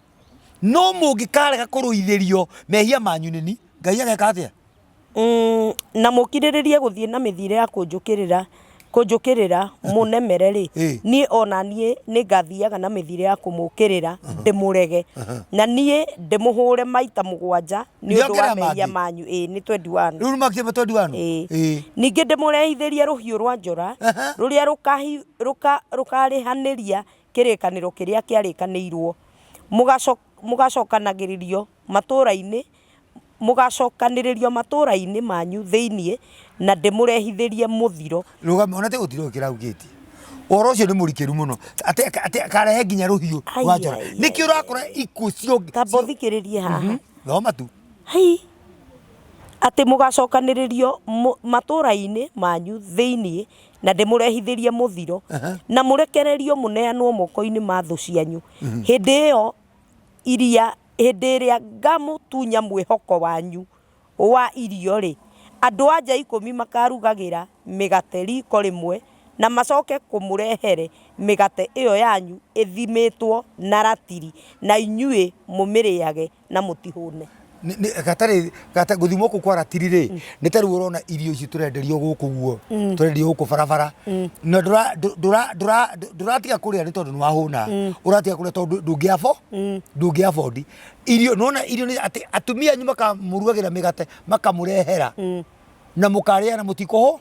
S2: No mũngĩkarega kũrũithĩrio mehia manyu nĩni, Ngai ageka atĩa?
S1: Na mũkirĩrĩrie gũthiĩ na mĩthiĩre ya kũnjũkĩrĩra, kũnjũkĩrĩra mũnemere-rĩ, niĩ o na niĩ nĩngathiaga na mĩthiĩre ya kũmũũkĩrĩra ndĩmũrege, na niĩ ndĩmũhũre maita mũgwanja nĩ ũndũ wa
S2: Nĩongerera
S1: mehia
S2: mangĩ.
S1: manyu. Ĩĩ, nĩ 21.
S2: Rĩu nĩmakinya 21?
S1: Ĩĩ.
S2: Ĩĩ.
S1: Ningĩ ndĩmũrehithĩrie rũhiũ rwa njora, rũrĩa rũkarĩhanĩria kĩrĩkanĩro kĩrĩa kĩarĩkanĩirwo, mũgacokanagĩrĩrio matũũra-inĩ Mũgaacokanĩrĩrio matũũra-inĩ manyu thĩinĩ, na ndĩmũrehithĩrie mũthiro.
S2: Rũgama ona te gũtirĩ kĩraugĩtie. Ũhoro ũcio nĩ mũrikĩru mũno. Atĩ atĩ akarehe nginya rũhiũ rwa njora.
S1: Ai, ai,
S2: Nĩkĩo ũrakora ikuũ cio.
S1: Tamba ũthikĩrĩrie haha.
S2: Thoma tu.
S1: Hai. Atĩ mũgaacokanĩrĩrio matũũra-inĩ manyu thĩinĩ, na ndĩmũrehithĩrie mũthiro, na mũrekererio mũneanwo moko-inĩ ma thũ cianyu. Hĩndĩ ĩyo iria Hĩndĩ ĩrĩa ngamũtunya mwĩhoko wanyu wa irio-rĩ, andũ-a-nja ikũmi makaarugagĩra mĩgate riiko rĩmwe, na macoke kũmũrehere mĩgate ĩyo yanyu ĩthimĩtwo na ratiri, na inyuĩ mũmĩrĩage na mũtihũne.
S2: Nĩ- nĩ- gatarĩ gata gũthimwo kũu kwa ratiri rĩ nĩ ta rĩu ũrona irio ici tũrenderio gũkũ guo tũrenderio gũkũ barabara na ndũra- ndũra- ndũra- ndũratiga kũrĩa nĩ tondũ nĩ wahũna ũratiga kũrĩa tondũ ndũngĩ afford ndũngĩ afford irio nona irio nĩ atĩ atumia anyu makamũrugagĩra mĩgate makamũrehera na mũkarĩa na mũtikũhũ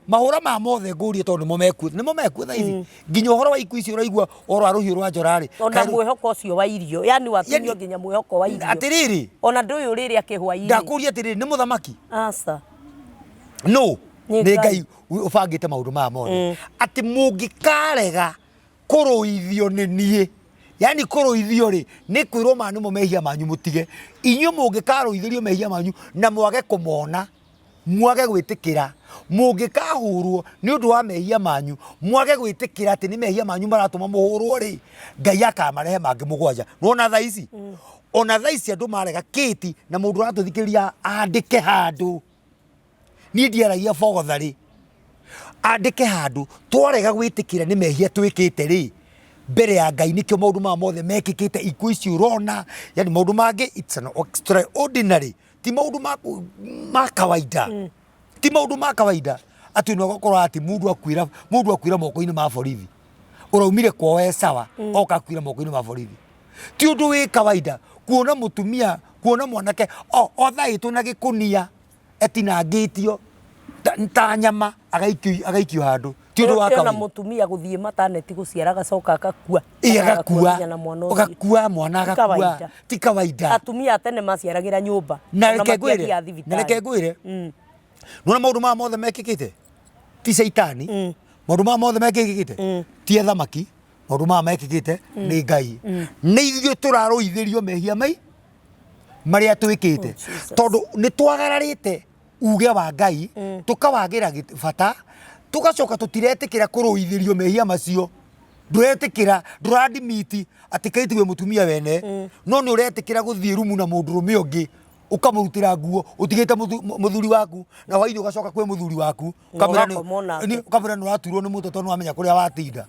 S2: mahũra ma mothe ngũrie tondũ nĩmo mekuo nĩmo mekuo thaa ici nginya ũhoro wa ikuũ ici ũraigua ũhoro wa rũhiũ rwa njora rĩ
S1: Ona mwĩhoko ũcio wa irio yani watunywo
S2: Yani-
S1: nginya mwĩhoko wa irio
S2: atĩrĩrĩ
S1: ona ndũyũ rĩrĩa kĩhwainĩ
S2: ndakũria atĩrĩrĩ nĩ mũthamaki
S1: aca
S2: no
S1: Nĩ
S2: nĩ
S1: Ngai.
S2: Ngai ũbangĩte maũndũ maya mothe atĩ mũngĩkarega kũrũithio nĩ niĩ yani kũrũithio rĩ nĩ kwĩrwo ma nĩmo mehia manyu mũtige inyuĩ mũngĩkarũithĩrio mehia manyu na mwage kũmona mwage gwĩtĩkĩra mũngĩkahũrwo nĩ ũndũ wa mehia manyu mwage gwĩtĩkĩra atĩ nĩ mehia manyu maratũma mũhũrwo rĩ Ngai akamarehe mangĩ mũgwanja nĩwona thaa ici ona thaa ici andũ marega kĩti na mũndũ ũratũthikĩrĩria andĩke handũ niĩ ndiaragia bogotha rĩ andĩke handũ twarega gwĩtĩkĩra nĩ mehia twĩkĩte rĩ mbere ya Ngai nĩkĩo maũndũ maya mothe mekĩkĩte ikuũ ici ũrona yani maũndũ mangĩ it's an extraordinary ti maũndũ ma ma kawaida ti maũndũ ma kawaida atĩ nĩ ũgakora atĩ mũndũ akuĩra mũndũ akuĩra moko-inĩ ma borithi ũraumire kwao e sawa oka akuĩra moko-inĩ ma borithi ti ũndũ wĩ kawaida kuona mũtumia kuona mwanake o othaĩtwo na gĩkũnia etinangĩtio ta, ta nyama agaikio agaikio handũ ti ũndũ wa
S1: ona
S2: kawaida
S1: mũtumia gũthiĩ mataneti gũciara agacoka akakua
S2: Ĩ,
S1: Agakua
S2: agakua
S1: nginya na mwana ũcio.
S2: agakua mwana
S1: Ti
S2: agakua
S1: kawaida.
S2: ti kawaida
S1: atumia a tene maciaragĩra nyũmba
S2: na
S1: ona
S2: reke ngwĩre
S1: matiathiaga
S2: na reke
S1: thibitarĩ
S2: ngwĩre nona maũndũ maya mothe mekĩkĩte ti caitani maũndũ maya mothe mekĩkĩte ti athamaki maũndũ maya mekĩkĩte nĩ Ngai nĩ ithuĩ tũrarũithĩrio mehia mai marĩa twĩkĩte
S1: Oh, Jesus.
S2: tondũ nĩ twagararĩte uge wa Ngai tũkawagĩra bata tũgacoka tũtiretĩkĩra kũrũithĩrio mehia macio ndũretĩkĩra ndũradimiti atĩ kaiti wĩ mũtumia wene no nĩ ũretĩkĩra gũthiĩ rumu na mũndũrũme ũngĩ ũkamũrutĩra nguo ũtigĩte mũthuri waku na hwainĩ ũgacoka kwĩ mũthuri waku
S1: Na
S2: ũkamwĩra
S1: ũgakoma onake.
S2: ũkamwĩra nĩ ũraturwo nĩ mũtwe tondũ nĩwamenya kũrĩa watinda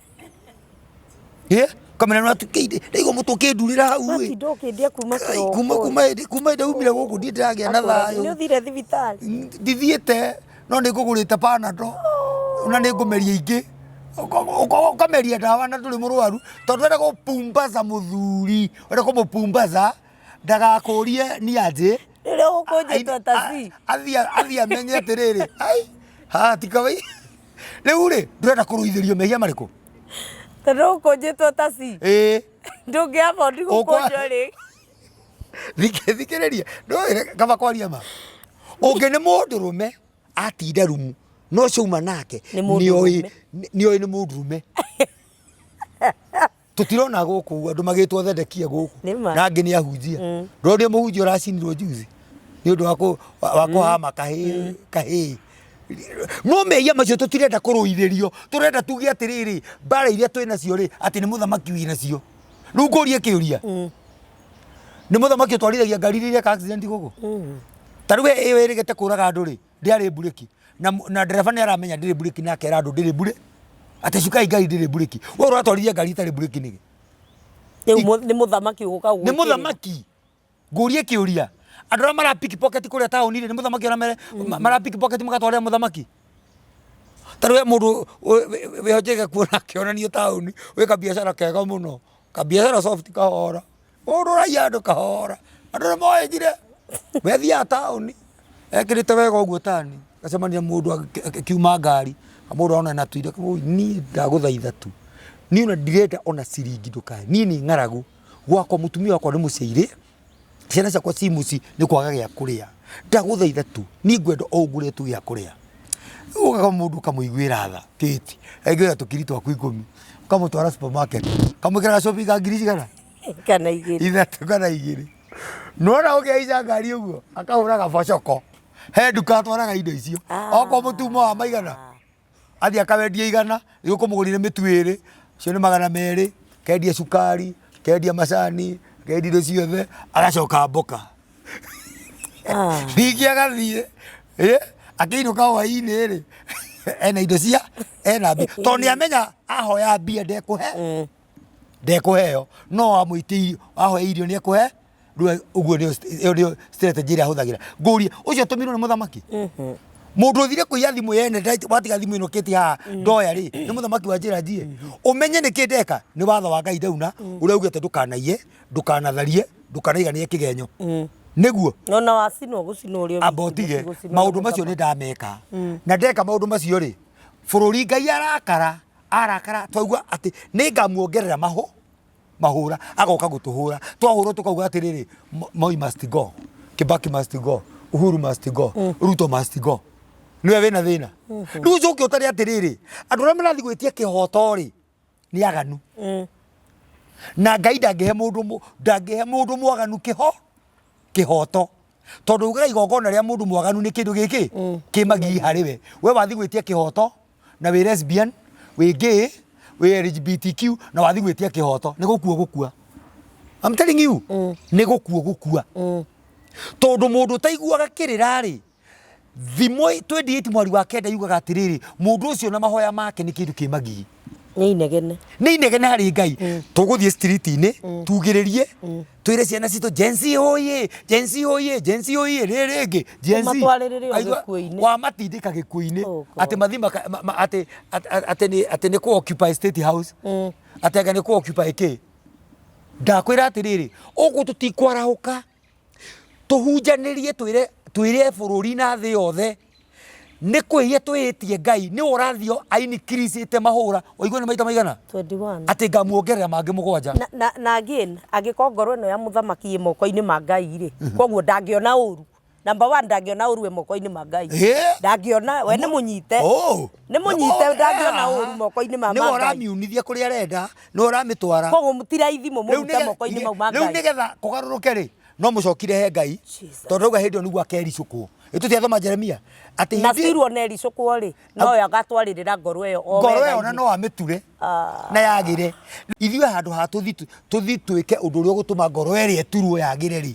S2: Ĩ, ũkamwĩra nĩ watukĩire ndaigua mũtwe ũkĩndurĩra hau ĩ.
S1: Watinda ũkĩndia kuma
S2: Ai,
S1: kĩroko
S2: kuma kuma hĩndĩ kuma hĩndĩ aumire gũkũ ndirĩ ndĩragĩa na thayũ
S1: nĩ ũthire thibitarĩ
S2: ndithiĩte no nĩ ngũgũrĩte panado na nĩ ngũmeria ingĩ ũkameria ndawa na ndũrĩ mũrwaru tondũ wenda gũpumbaza mũthuri wenda kũmũpumbaza ndagakũrie ni aje
S1: rĩrĩa ũgũkũnjĩtwo ta ci
S2: athiĩ amenye atĩrĩrĩ ai haha ti kawai rĩu rĩ ndũrenda kũrũithĩrio mehia marĩkũ
S1: tondũ ũgũkũnjĩtwo ta ci
S2: ĩĩ
S1: ndũngĩ afford gũkũnjwo rĩ
S2: Thikĩrĩria ndũĩ kaba kwaria ma ũngĩ nĩ mũndũrũme atinda rumu no ũcio uma nake
S1: Nĩ mũndũrũme.
S2: nĩoĩ nĩ mũndũrũme tũtirona gũkũ andũ magĩtwo thedekia gũkũ
S1: Nĩ ma.
S2: na angĩ nĩ ahunjia ndũronire mũhunjia ũracinirwo juzi nĩ ũndũ wa wa kũhama kahĩĩ kahĩĩ no mehia macio tũtirenda kũrũithĩrio tũrenda tuge atĩrĩrĩ mbara iria twĩ nacio rĩ atĩ nĩ mũthamaki wĩ nacio rĩu ngũrie kĩũria nĩ mũthamaki ũtwarithagia ngari iria ireka accident gũkũ ta rĩu we ĩyo ĩrĩgĩte kũraga andũ rĩ Ndĩarĩ mburĩki. Na na ndereba nĩ aramenya ndĩrĩ mburĩki na akera andũ ndĩrĩ mburĩ. Atĩ cukai ngari ndĩrĩ mburĩki. We ũratwarithia ngari ĩtarĩ mburĩki nĩkĩ?
S1: Rĩu nĩ mũthamaki ũgũka
S2: Nĩ gũgwĩkĩrĩra. Mũthamaki. Ngũrie kĩũria. Andũ arĩa mara pickpocket kũrĩa taũni-rĩ, nĩ mũthamaki ũramere mara pickpocket magatwarĩra mũthamaki? Ta rĩu he mũndũ wĩhonjeke kuona akĩonanio taũni wĩ kabiacara kega mũno, kabiacara soft kahora. Mũndũ ũraiya andũ kahora, andũ nĩ moĩkire, we athiaga taũni ekĩrĩte wega ũguo tani, agacemania na mũndũ akiuma ngari, mũndũ arona ena tũindo, niĩ ndagũthaitha tu, niĩ ona ndirenda ona ciringi ndũkahe, niĩ nĩ ng'aragu, gwakwa mũtumia wakwa nĩ mũciairĩ, ciana ciakwa ci mũciĩ nĩ kwaga gĩa kũrĩa, ndagũthaitha tu, niĩ ngwenda o ũngũrĩre tu gĩa kũrĩa. Rĩu ũgaka mũndũ ũkamũiguĩra tha, Kate, aingĩra tũkiri twaku ikũmi, ũkamũtwara supermarket, ũkamwĩkĩra gacobi ka ngiri cigana?
S1: Kana igĩrĩ.
S2: Ithatũ kana igĩrĩ. Nĩwona ũkĩhaica ngari ũguo, akahũra gabocoko, he nduka atwaraga indo icio, okorwo mũtu uma wa maigana, athiĩ akawendia 100, rĩu ũkũmũgũrĩire mĩtu ĩrĩ, ũcio nĩ 200, akendia cukari, akendia macani, akendia indo ciothe, agacoka mboka. Ningĩ agathiĩ, akĩinũka hwainĩ rĩ, ena indo cia, ena mbia, tondũ nĩ amenya ahoya mbia ndekũhe. Ndekũheo, no wamwĩtia ahoya irio nĩ ekũhe. Rĩu ũguo nĩyo ĩyo nĩyo strategy ĩrĩa ahũthagĩra. Ngũrie, ũcio atũmirwo nĩ mũthamaki? Mũndũ ũthire kũiya thimũ yene watiga thimũ ĩno kĩti haha ndoya rĩ, nĩ mũthamaki wa njĩra njiĩ? Ũmenye nĩkĩ ndeka, nĩ watho wa Ngai ndauna, ũrĩa ugĩte ndũkanaiye, ndũkanatharie, ndũkanaiganĩre kĩgenyo. Nĩguo.
S1: Ona wacinwo gũcinwo ũrĩa
S2: Amba ũtige maũndũ macio nĩ ndameka. Na ndeka maũndũ macio rĩ, bũrũri Ngai arakara, arakara twaigua atĩ nĩ ngamuongerera mahũ mahũra, agoka gũtũhũra. Twahũrwo tũkauga atĩrĩrĩ, Moi must go, Kibaki must go, Uhuru must go, Ruto must go. Nĩwe wĩna thĩna. Rĩu ũcoke ũtare atĩrĩrĩ, andũ arĩa marathiĩ gwĩtia kĩhoto rĩ, nĩ aganu. Na Ngai ndangĩhe mũndũ ndangĩhe mũndũ mwaganu kĩho kĩhoto. Tondũ ugaga igongona rĩa mũndũ mwaganu nĩ kĩndũ gĩkĩ kĩ magigi harĩ we. We wathiĩ gwĩtia kĩhoto na wĩ lesbian, wĩ gay, wĩ LGBTQ na wathiĩ gwĩtia kĩhoto nĩ gũkua ũgũkua. I'm telling you, nĩ gũkua ũgũkua. Tondũ mũndũ ũtaiguaga kĩrĩra rĩ, thimo 28 mweri wa kenda yugaga atĩrĩrĩ, mũndũ ũcio na mahoya make nĩ kĩndũ kĩ magigi.
S1: Nĩ inegene.
S2: Nĩ inegene harĩ Ngai. Tũgũthiĩ street-inĩ, tugĩrĩrie, twĩre ciana citũ Gen Z oye, Gen Z oye, Gen Z oye, rĩ rĩngĩ Gen Z.
S1: Ũmatwarĩrĩre o Aigua, gĩkuũ-inĩ.
S2: Wamatindĩka gĩkuũ-inĩ.
S1: Oh God.
S2: Atĩ mathiĩ maka, ma, ma, atĩ, atĩ, atĩ nĩ, atĩ nĩ kũ occupy State House. Atĩ anga nĩ kũ occupy kĩ. Ndakwĩra atĩrĩrĩ, ũguo tũtikwarahũka. Tũhunjanĩrie twĩre, twĩre bũrũri na thĩ yothe nĩ kwĩhia twĩhĩtie Ngai, nĩwe ũrathiĩ ainikiricĩte mahũra, waigua nĩ maita maigana?
S1: 21.
S2: Atĩ ngamuongerera mangĩ mũgwanja.
S1: Na, na, na again angĩkorwo ngoro ĩno ya mũthamaki ĩ moko-inĩ ma Ngai rĩ, koguo ndangĩona ũru. Number one ndangĩona ũru ĩ moko-inĩ ma Ngai. Ndangĩona, we nĩ mũnyite.
S2: Oh.
S1: Nĩ mũnyite ndangĩona ũru moko-inĩ ma
S2: Nĩwe
S1: ma Ngai.
S2: ũramiunithia kũrĩa arenda, nĩwe ũramĩtwara.
S1: Koguo ti raithi
S2: Rĩu
S1: mũmũrute moko-inĩ mau ma
S2: rĩu
S1: Ngai.
S2: nĩgetha kũgarũrũke rĩ, no mũcokire he Ngai.
S1: Jesus.
S2: Tondũ rauga hĩndĩ ĩyo nĩguo akericũkwo. Ĩ tũtiathoma Jeremia atĩ
S1: Na
S2: hĩndĩ
S1: still ona ericũkwo rĩ, no yo agatwarĩrĩra ngoro ĩyo o
S2: ngoro
S1: wega
S2: ĩyo na
S1: ithuĩ.
S2: no amĩture na yagĩre. Ithuĩ handũ ha tũthi tũthi twĩke ũndũ ũrĩa ũgũtũma ngoro ĩrĩa ĩturwo yagĩre rĩ,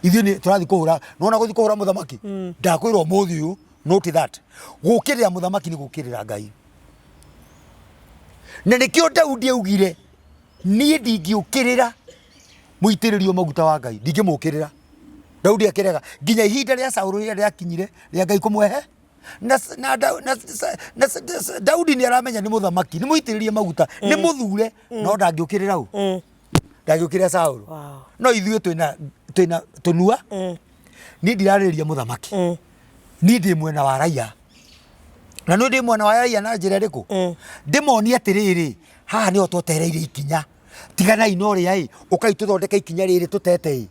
S2: ithuĩ nĩ tũrathiĩ kũhũra, nĩwona gũthiĩ kũhũra mũthamaki? Ndakwĩra ũmũthĩ ũyũ, note that, gũkĩrĩra mũthamaki nĩ gũkĩrĩra Ngai. Na nĩkĩo Daudi augire, niĩ ndingĩũkĩrĩra mũitĩrĩrio maguta wa Ngai, ndingĩmũkĩrĩra. Daudi akĩrega nginya ihinda rĩa Saũlũ rĩrĩa rĩakinyire rĩa Ngai kũmwehe na, na, na, na, na Daudi nĩ aramenya nĩ mũthamaki, nĩ mũitĩrĩrie maguta, nĩ mũthure, no ndangĩũkĩrĩra ũ, ndangĩũkĩrĩra Saũlũ.
S1: Wow.
S2: No ithuĩ twĩna twĩna tũnua. Niĩ ndirarĩrĩria mũthamaki, niĩ ndĩ mwena wa raia, na nĩ ndĩ mwena wa raia na njĩra ĩrĩkũ? Ndĩmonie atĩrĩrĩ, haha nĩho twetereire ikinya, tiganai na ũrĩa ĩ, ũkai tũthondeke ikinya rĩrĩ tũtete ĩ,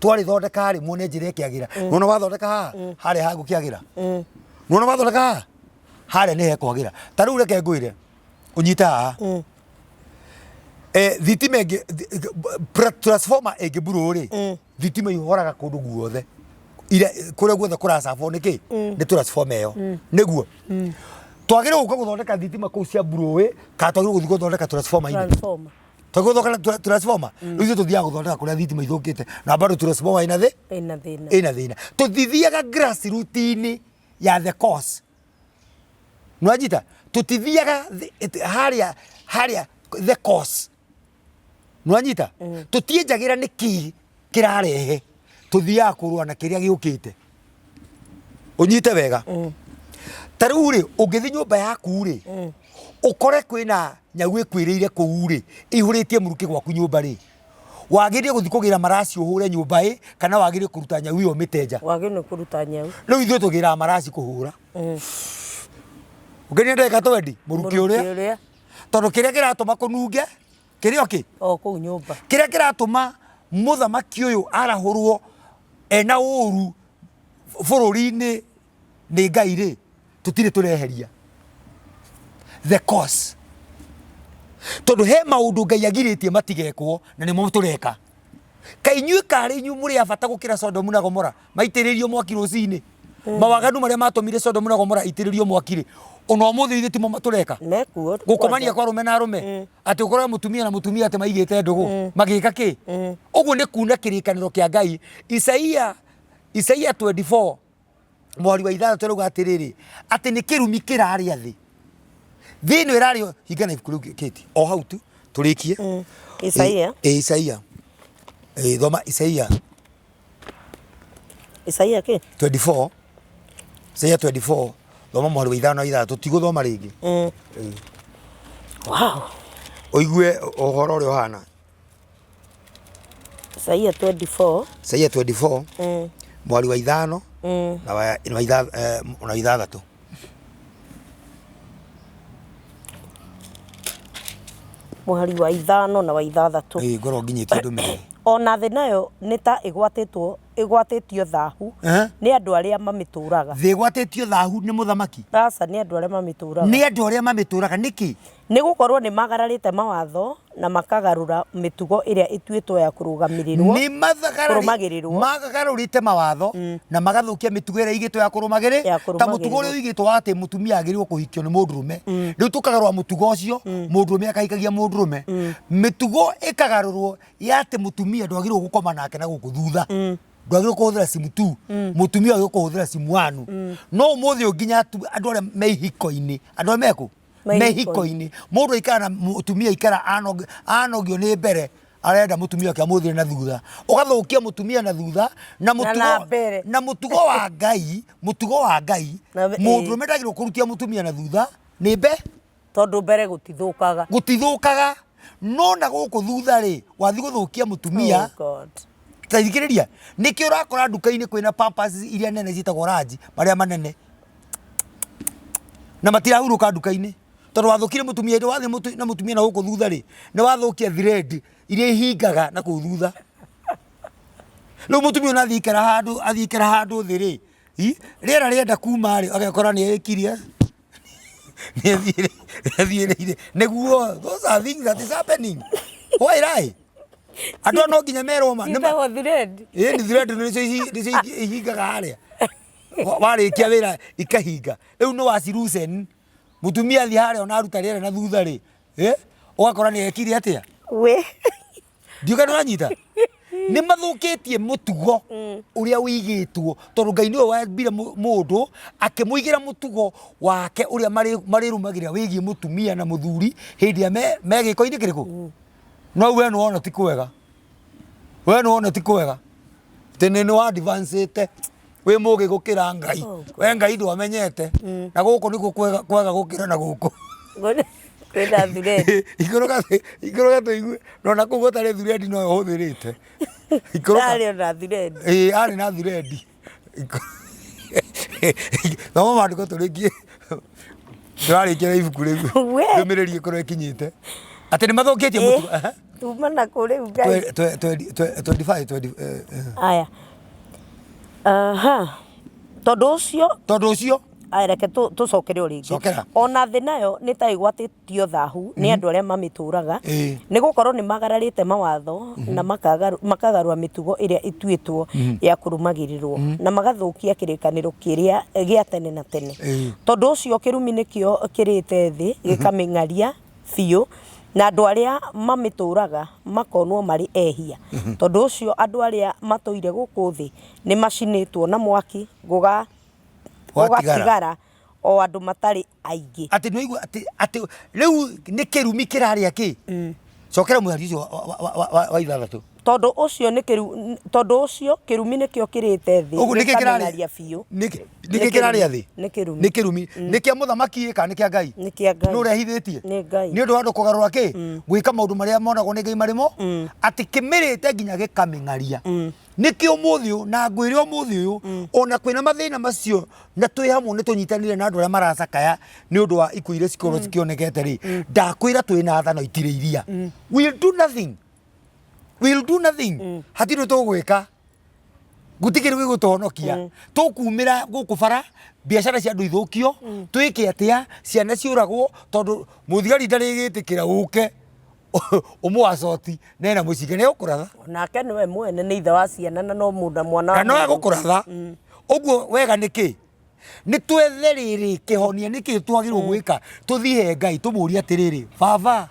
S2: twarĩthondeka rĩ, muone njĩra ĩkĩagĩra. Nĩwona wathondeka haha, harĩa hagũkĩagĩra. Nĩwona wathondeka haha, harĩa nĩ hekwagĩra. Ta rĩu reke ngwĩre, ũnyite haha. Thitima ĩngĩ, transformer ĩngĩmburũ rĩ, thitima ihoraga kũndũ guothe. Ira kũrĩa guothe kũracabwo nĩ kĩ? Nĩ transformer ĩyo. Nĩguo. Twagĩrĩirwo gũka gũthondeka thitima kũu cia mburũĩ, kana twagĩrĩirwo gũthiĩ gũthondeka transformer inĩ?
S1: Transformer.
S2: Twagĩrĩirwo gũthondeka transformer? Rĩu ithuĩ tũthiaga gũthondeka kũrĩa thitima ithũkĩte, na bado transformer ĩna thĩ?
S1: Ĩna thĩna.
S2: Ĩna thĩna. Tũtithiaga grassroots-inĩ. ya the cause. Nĩwanyita? Tũtithiaga harĩa harĩa the cause. Nĩwanyita? Tũtienjagĩra nĩ kĩ kĩrarehe, tũthiaga kũrũa na kĩrĩa gĩũkĩte. Ũnyite wega. Ta rĩu rĩ, ũngĩthiĩ nyũmba yaku rĩ, ũkore kwĩna nyau ĩkuĩrĩire kũu rĩ, ĩihũrĩtie mũrukĩ gwaku nyũmba rĩ, wagĩrĩire gũthiĩ kũgĩra maraci ũhũre nyũmba ĩ, kana wagĩrĩire kũruta nyau ĩyo ũmĩte nja?
S1: Wagĩrĩirwo nĩ kũruta nyau.
S2: Rĩu ithuĩ tũgĩraga maraci kũhũra. Ũngĩnia ndagĩka twendi, mũrukĩ ũrĩa.
S1: Ũrĩa.
S2: Tondũ kĩrĩa kĩratũma kũnunge, kĩrĩ o kĩ?
S1: O kũu nyũmba.
S2: Kĩrĩa kĩratũma mũthamaki ũyũ arahũrwo ena ũru bũrũri-inĩ nĩ Ngai rĩ, tũtirĩ tũreheria the cause. Tondũ he maũndũ Ngai agirĩtie matigekwo na nĩmo tũreka. Kaĩ inyuĩ karĩ inyuĩ mũrĩ a bata gũkĩra Sodomu na Gomora maitĩrĩrio mwaki rũcinĩ? Mawaganu marĩa matũmire Sodomu na Gomora itĩrĩrio mwaki rĩ, ona ũmũthĩ ithuĩ timo tũreka?
S1: Mekuo.
S2: Gũkomania kwa arũme na arũme, atĩ ũkore mũtumia na mũtumia atĩ maigĩte ndũgũ magĩka kĩ? Ũguo nĩ kuna kĩrĩkanĩro kĩa Ngai. Isaia Isaia 24 mweri wa ithathatũ arauga atĩrĩrĩ, atĩ nĩ kĩrumi kĩrarĩa thĩ. Thĩ ĩno ĩrarĩo, hingana ibuku rĩu Kate, o hau tu tũrĩkie.
S1: Isaia.
S2: Ĩ Isaia. Ĩ thoma Isaia.
S1: Isaia kĩ?
S2: 24. Isaia 24 thoma mũhari wa ithano na ithathatũ, tigũthoma rĩngĩ.
S1: Wow.
S2: Ũigue ũhoro ũrĩa ũhana.
S1: Isaia 24.
S2: Isaia 24 mweri wa ithano na wa na na ithathatũ.
S1: Mũhari wa ithano na wa ithathatũ.
S2: Ĩĩ ngorwo nginyĩtie ndũmĩrĩri.
S1: Ona thĩ nayo nĩ ta ĩgwatĩtwo ĩgwatĩtio thahu nĩ andũ arĩa mamĩtũraga.
S2: Thĩ ĩgwatĩtio thahu nĩ mũthamaki?
S1: Aca, nĩ andũ arĩa mamĩtũraga.
S2: Nĩ andũ arĩa mamĩtũraga nĩkĩ?
S1: Nĩ gũkorũo nĩ magararĩte mawatho na makagarũra mĩtugo ĩrĩa ĩtuĩtwo ya kũrũgamĩrĩrũo,
S2: Nĩ
S1: kũrũmagĩrĩrũo.
S2: magarũrĩte mawatho na magathũkia mĩtugo ĩrĩa ĩigĩtwo ya kũrũmagĩrĩ
S1: Ya
S2: ta mũtugo ũrĩa
S1: kũrũmagĩrĩrwo.
S2: ũigĩtwo wa atĩ mũtumia agĩrĩirwo kũhikio nĩ mũndũrũme. Rĩu tũkagarũra mũtugo ũcio, mũndũrũme akahikagia mũndũrũme. Mĩtugo ĩkagarũrwo ya atĩ mũtumia ndwagĩrĩirwo gũkoma nake na gũkũ thutha. Ndwagĩrĩirwo kũhũthĩra simu tu, mũtumia agĩrĩirwo kũhũthĩra simu one. No ũmũthĩ ũyũ nginya andũ arĩa me ihiko-inĩ, andũ arĩa mekũ?
S1: Me
S2: Me
S1: ihiko-inĩ.
S2: ihiko-inĩ. Mũndũ aikara na mũtumia aikara anogio nĩ mbere, arenda mũtumia wake amũhũthĩre na thutha. Ũgathũkia mũtumia na thutha, na
S1: Na
S2: mũtugo
S1: na mbere.
S2: na mũtugo wa Ngai, mũtugo wa Ngai,
S1: Na ĩĩ.
S2: mũndũrũme ndagĩrĩirwo kũrutia mũtumia na thutha, nĩ mbe.
S1: Tondũ mbere gũtithũkaga.
S2: Gũtithũkaga. No na gũkũ thutha rĩ, wathiĩ gũthũkia mũtumia.
S1: Oh God.
S2: Ta thikĩrĩria, nĩkĩo ũrakora nduka-inĩ kwĩna pampers iria nene ciĩtagwo large, marĩa manene. Na matirahurũka nduka-inĩ. Tondũ wathũkirie mũtumia, hĩndĩ wathiĩ na mũtumia na gũkũ thutha rĩ, nĩ wathũkia thread iria ihingaga na kũu thutha. Rĩu mũtumia ona athiĩ ikara handũ, athiĩ ikara handũ thĩ rĩ, rĩera rĩenda kuma rĩ, agekora nĩ ekirie. Nĩethiĩrĩire. Nĩguo, those are things that is happening. Why lie? Andũ aya no nginya merwo ma.
S1: Ciĩtagwo thread.
S2: Ĩĩ nĩ thread nĩcio nĩcio ihingaga harĩa. Warĩkia wĩra ikahinga. Rĩu nĩ wacirucen. Mũtumia athiĩ harĩa ona aruta rĩera na thutha rĩ, ũgakora nĩ ekire atĩa?
S1: We.
S2: Ndiũĩ kana nĩũranyita? Nĩ mathũkĩtie mũtugo ũrĩa ũigĩtwo tondũ Ngai nĩwe wambire mũndũ akĩmũigĩra mũtugo wake ũrĩa marĩrũmagĩrĩra wĩgiĩ mũtumia na mũthuri hĩndĩ ĩrĩa me gĩko-inĩ kĩrĩkũ? No we nĩwona ti kwega. We nĩwona ti kwega. Atĩ nĩ nĩ advance wĩ mũgĩ gũkĩra Ngai.
S1: Oh,
S2: We Ngai ndwamenyete. Na gũkũ nĩkuo kwega kwega gũkĩra na gũkũ.
S1: Kwĩna thread.
S2: Ikũrũka ikũrũka tũigue. No na kũu gũtarĩ thread no ũhũthĩrĩte.
S1: Ikũrũka. Arĩ ona thread.
S2: Ĩĩ arĩ na thread. Thoma maandĩko tũrĩkie. Tũrarĩkia na ibuku rĩu.
S1: We.
S2: Ndũmĩrĩri ĩkorwo ĩkinyĩte. Atĩ nĩ mathũkĩtie mũtugo. Aha.
S1: Tuma na kũ rĩu Ngai.
S2: 25, 20,
S1: Aya. Aha. Tondũ ũcio
S2: Tondũ ũcio
S1: Aya, reke tũcokere o rĩngĩ.
S2: Cokera.
S1: Ona thĩ nayo nĩ ta ĩgwatĩtio thahu nĩ andũ arĩa mamĩtũraga,
S2: Ĩĩ.
S1: nĩ gũkorwo nĩ magararĩte mawatho na makagarũra mĩtugo ĩrĩa ĩtuĩtwo ya kũrũmagĩrĩrwo, na magathũkia kĩrĩkanĩro kĩrĩa gĩa tene na tene.
S2: Ĩĩ.
S1: Tondũ ũcio kĩrumi nĩkĩo kĩrĩte thĩ gĩkamĩng'aria biũ, na andũ arĩa mamĩtũraga makonwo marĩ ehia. Tondũ ũcio andũ arĩa matũire gũkũ thĩ nĩ macinĩtwo na mwaki, gũga
S2: Gwatigara.
S1: Gũgatigara o andũ matarĩ aingĩ.
S2: Atĩ nĩwaigua atĩ rĩu nĩ kĩrumi kĩrarĩa kĩ? Cokera mũhari ũcio wa 6.
S1: Tondũ ũcio nĩ kĩru tondũ ũcio kĩrumi nĩkĩo kĩrĩte thĩ
S2: Ũguo nĩkĩ kĩrarĩa
S1: gĩkamĩng'aria biũ.
S2: Nĩkĩ nĩkĩ kĩrarĩa thĩ?
S1: Nĩ kĩrumi.
S2: Nĩ kĩrumi. Nĩ kĩa mũthamaki ĩ kana nĩ kĩa Ngai?
S1: Nĩ kĩa Ngai.
S2: Nũ ũrehithĩtie?
S1: Nĩ Ngai.
S2: Nĩ ũndũ wa andũ kũgarũra kĩ? Gwĩka maũndũ marĩa monagwo nĩ Ngai marĩ mo? Atĩ kĩmĩrĩte nginya gĩkamĩng'aria. Nĩkĩo ũmũthĩ ũyũ na ngwĩre ũmũthĩ ũyũ ona kwĩna mathĩna macio na twĩ hamwe nĩ tũnyitanĩire na andũ arĩa maracakaya nĩ ũndũ wa ikuũ iria cikorwo cikĩonekete rĩ, ndakwĩra twĩna tha no itirĩ iria. We'll do nothing. We'll do nothing. Hatirĩ tũgwĩka. Gũtirĩ kĩndũ gĩgũtũhonokia. Tũkumĩra gũkũ bara, biacara cia andũ ithũkio, twĩke atĩa, ciana ciũragwo, tondũ mũthigari ndarĩgĩtĩkĩra ũke ũmũacoti na ena mũcinga nĩ egũkũratha.
S1: Nake nĩwe mwene nĩ ithe wa ciana na no mũndũ mwana wa
S2: Na no
S1: mũndũ.
S2: egũkũratha. Ũguo wega nĩ kĩ? Nĩ twethe rĩrĩ kĩhonia nĩkĩ twagĩrĩirwo gwĩka, tũthiĩ he Ngai tũmũrie atĩrĩrĩ, baba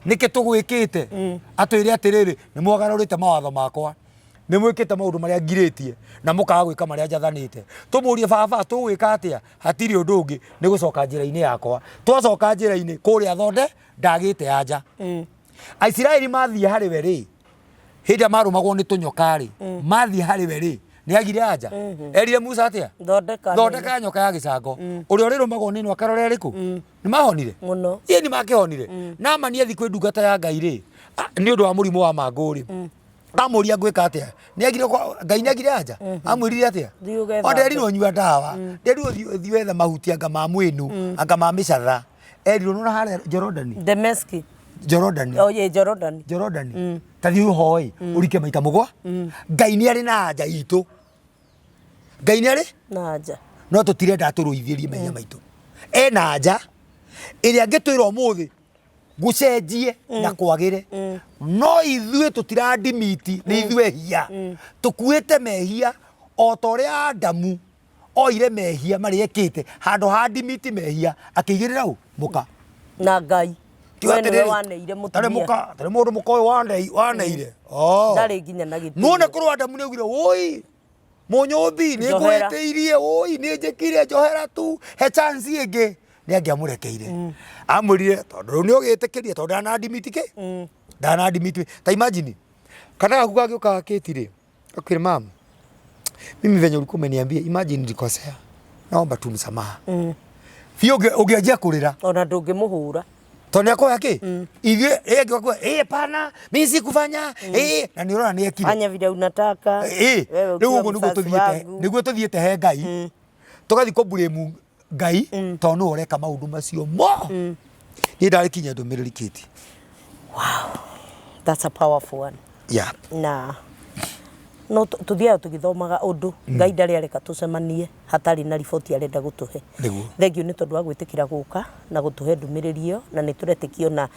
S2: nĩkĩ tũgwĩkĩte? Atwĩre atĩrĩrĩ, nĩ mwagarũrĩte mawatho makwa, nĩ mwĩkĩte maũndũ marĩa ngirĩtie na mũkaga gwĩka marĩa njathanĩte. Tũmũrie baba tũgwĩka atĩa? Hatirĩ ũndũ ũngĩ, nĩ gũcoka njĩra-inĩ yakwa. Twacoka njĩra-inĩ kũrĩa thonde ndagĩte anja. Aisiraeli mathiĩ harĩ we rĩ, hĩndĩ ĩrĩa marũmagwo nĩ tũnyoka rĩ, mathiĩ harĩ we rĩ, nĩ agire anja? Erire Musa atĩa?
S1: Thondeka
S2: Thondeka nyoka ya gĩcango, ũrĩa ũrĩrũmagwo nĩ ĩno akarora ĩrĩkũ? Nĩ mahonire?
S1: Mũno.
S2: Ĩĩ nĩ makĩhonire. Naamani athiĩ kwĩ ndungata ya Ngai rĩ, nĩ ũndũ wa mũrimũ wa mangũ rĩ, amũria ngwĩka atĩa? Nĩ agire Ngai nĩ agire anja? Amwĩrire atĩa?
S1: Thiĩ ũgethambe.
S2: O nderirwo nyua ndawa, nderirwo thiĩ wethe mahuti anga ma mwĩnũ, anga ma mĩcatha. Erirwo nĩ harĩa Jorodani.
S1: Dameski.
S2: Jorodani.
S1: Oh, ye Jorodani.
S2: Jorodani. Ta thiĩ ũhoe, ũrike maita mũgwa. Ngai nĩ arĩ na anja itũ. Ngai nĩ arĩ
S1: Na anja.
S2: No tũtirenda atũrũithĩrie mehia maitũ. Ena anja ĩrĩa angĩtwĩra ũmũthĩ gũcenjie na kwagĩre, no ithuĩ tũtirandimiti nĩ ithuĩ ehia, tũkuĩte mehia o ta ũrĩa Adamu oire mehia marĩa ekĩte, handũ ha ndimiti mehia akĩigĩrĩra ũ mũka.
S1: Na Ngai.
S2: Kiuga
S1: We nĩwe
S2: atĩrĩrĩ,
S1: waneire
S2: tarĩ
S1: mũtumia.
S2: mũka tarĩ mũndũ mũka ũyũ waneire. Oh.
S1: Ndarĩ nginya na gĩtĩo.
S2: None korwo Adamu nĩ augire woi mũnyũmbi nĩ
S1: Njohera.
S2: ngwĩtĩirie, woi nĩ njĩkire, njohera tu, he chance ĩngĩ, nĩ angĩamũrekeire. Amwĩrire tondũ rĩu nĩ ũgĩtĩkĩria, tondũ ndanandimiti kĩ ndanandimiti. Ta imagine kana gaku gagĩũka gakĩti rĩ, gakwĩre, "Mam, mimi venye ulikuwa umeniambia, imagine nilikosea, naomba tu msamaha." Biũ ũngĩanjia kũrĩra.
S1: Ona ndũngĩmũhũra.
S2: Tondũ nĩ akoya kĩ ithuĩ ĩngĩ ĩ pana mimi sikufanya ĩ na nĩ ũrona nĩ ekire.
S1: Fanya vile unataka.
S2: Ĩ
S1: Wewe
S2: rĩu
S1: ukiwa
S2: ũguo nĩguo
S1: mzazi
S2: tũthiĩte
S1: wangu.
S2: Nĩguo tũthiĩte he Ngai, tũgathiĩ kũmburĩmu Ngai tondũ nĩwe ũreka maũndũ macio mo. Niĩ ndarĩkinyia ndũmĩrĩri kĩti.
S1: That's a powerful one. Na no tũthiaga tũgĩthomaga ũndũ Ngai ndarĩ areka tũcemanie hatarĩ na riboti arenda gũtũhe.
S2: Nĩguo.
S1: Thengiũ nĩ tondũ wa gwĩtĩkĩra gũka na gũtũhe ndũmĩrĩri ĩyo, na nĩ tũretĩkio na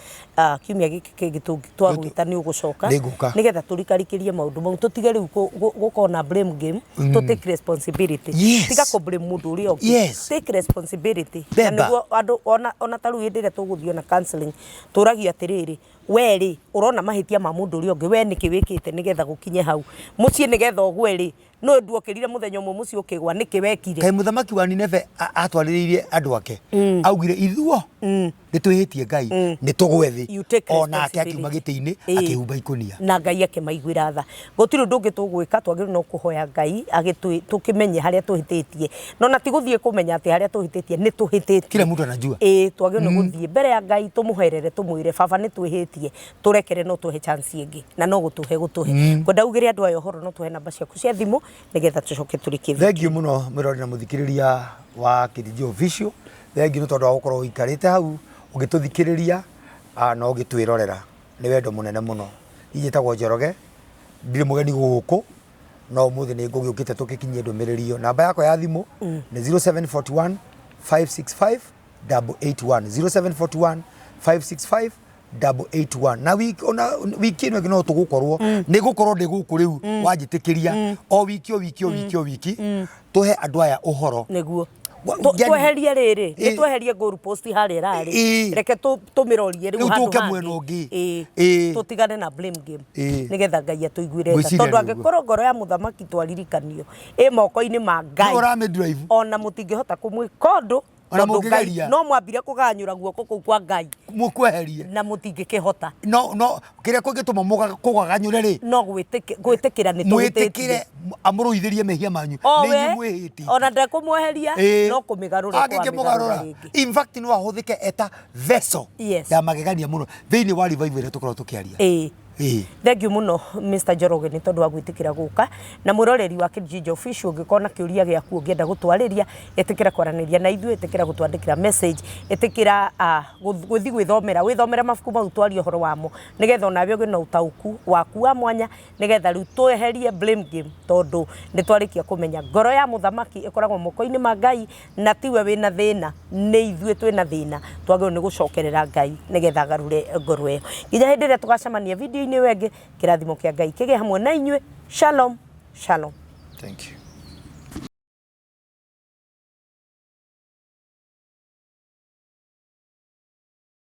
S1: kiumia gĩkĩ kĩngĩ twagwĩta nĩ ũgũcoka.
S2: Nĩngũka.
S1: Nĩgetha tũrikarikĩrie maũndũ mau, tũtige rĩu gũkorwo na blame game, tũ take responsibility. Tiga kũ blame mũndũ ũrĩa ũngĩ. Take responsibility na
S2: Beba.
S1: nĩguo andũ ona ta rĩu hĩndĩ ĩrĩa tũgũthiĩ ona counseling, tũragio atĩrĩrĩ, we rĩ ũrona mahĩtia ma mũndũ ũrĩa ũngĩ, we nĩkĩ wĩkĩte nĩgetha gũkinye hau mũciĩ, nĩgetha ũgwe rĩ, nĩ nduokĩrire mũthenya ũmwe mũciĩ ũkĩgwa, nĩkĩ wekire?
S2: Kaĩ mũthamaki wa Nineve atwarĩrĩirie andũ ake, augire ithuo nĩ twĩhĩtie Ngai, nĩ tũgwe thĩ.
S1: You take
S2: Onake akiuma
S1: responsibility.
S2: gĩtĩ-inĩ akĩhumba ikũnia.
S1: Na Ngai akĩmaiguĩra tha. Gũtirĩ ũndũ ũngĩ tũgwĩka, twagĩrĩirwo no kũhoya Ngai tũkĩmenye harĩa tũhĩtĩtie, no na ti gũthiĩ kũmenya atĩ harĩa tũhĩtĩtie nĩ tũhĩtĩtie.
S2: Kila mtu anajua.
S1: Ĩĩ, twagĩrĩirwo nĩ gũthiĩ mbere ya Ngai tũmũherere, tũmwĩre, "Baba, nĩ twĩhĩtie, tũrekere, no tũhe chance ĩngĩ," na no gũtũhe gũtũhe. Ngwenda ugĩre andũ aya ũhoro, no tũhe namba ciaku cia thimũ nĩgetha tũcoke tũrĩkie.
S2: Thengiũ mũno mwĩrori na mũthikĩrĩria wa KDG Official, thengiũ nĩ tondũ wa gũkorwo ũikarĩte hau ũgĩtũthikĩrĩria na ũgĩtwĩrorera, nĩ wendo mũnene mũno. Niĩ njĩtagwo Njoroge, ndirĩ mũgeni gũkũ, no ũmũthĩ nĩ ngũgĩũkĩte tũgĩkinyie ndũmĩrĩri ĩyo. Namba yakwa ya thimũ nĩ 0741 565 881, 0741 565 881. Na wiki, ona wiki ĩno ĩngĩ no tũgũkorwo, nĩ gũkorwo ndĩ gũkũ rĩu, wanjĩtĩkĩria o wiki o wiki o wiki o wiki tũhe andũ aya ũhoro
S1: Nĩguo. Tweherie rĩrĩ, nĩ tweherie goal post harĩa ĩrarĩ, reke tũmĩrorie rĩu
S2: Rĩu
S1: handũ
S2: tũke
S1: hangĩ.
S2: mwena ũngĩ.
S1: Ĩĩ. Tũtigane na blame game, nĩgetha Ngai atũiguĩre tha,
S2: Ngwĩciria
S1: tondũ
S2: nĩguo.
S1: angĩkorwo ngoro ya mũthamaki twaririkanio ĩ moko-inĩ ma Ngai,
S2: Ũramĩ drive.
S1: Ona mũtingĩhota kũmwĩka ũndũ,
S2: Ona
S1: tondũ Ngai
S2: mũngĩgeria.
S1: no mwambire kũganyũra guoko kũu kwa Ngai
S2: Mũkweherie.
S1: Na mũtingĩkĩhota.
S2: No kĩrĩa kũngĩtũma kũgaganyũre rĩ,
S1: no gwĩtĩkĩra nĩ
S2: mwĩtĩkĩre
S1: tũhĩtĩtie.
S2: Amũrũithĩrie mehia manyu.
S1: O
S2: Nĩ inyuĩ
S1: we
S2: mwĩhĩtie.
S1: Ona ndekũmweheria, no kũmĩgarũra
S2: Angĩkĩmũgarũra,
S1: kwamĩgarũra rĩngĩ.
S2: In fact, no ahũthĩke eta vessel ya magegania mũno thĩinĩ wa revival ĩrĩa tũkoragwo tũkĩaria. Ĩĩ.
S1: Thank you mũno, Mr. Njoroge, nĩ tondũ wa gwĩtĩkĩra gũka. Na mwĩroreri wa Kijinja Official, ũngĩkorwo na kĩũria gĩaku ũngĩenda gũtwarĩria, ĩtĩkĩra kwaranĩria na ithuĩ, ĩtĩkĩra gũtwandĩkĩra message, ĩtĩkĩra gũthiĩ gwĩthomera, wĩthomere mabuku mau twarie ũhoro wamo, nĩgetha onawe ũgĩe na ũtaũku waku wa mwanya, nĩgetha rĩu tweherie blame game, tondũ nĩ twarĩkia kũmenya ngoro ya mũthamaki ĩkoragwo moko-inĩ ma Ngai, na tiwe wĩna thĩna, nĩ ithuĩ twĩna thĩna. Twagĩrĩirwo nĩ gũcokerera Ngai nĩgetha agarũre ngoro ĩyo. Nginya hĩndĩ ĩrĩa tũgacemania video-inĩ ĩyo ĩngĩ, kĩrathimo kĩa Ngai kĩgĩe hamwe na inyuĩ. Shalom, shalom.
S2: Thank you.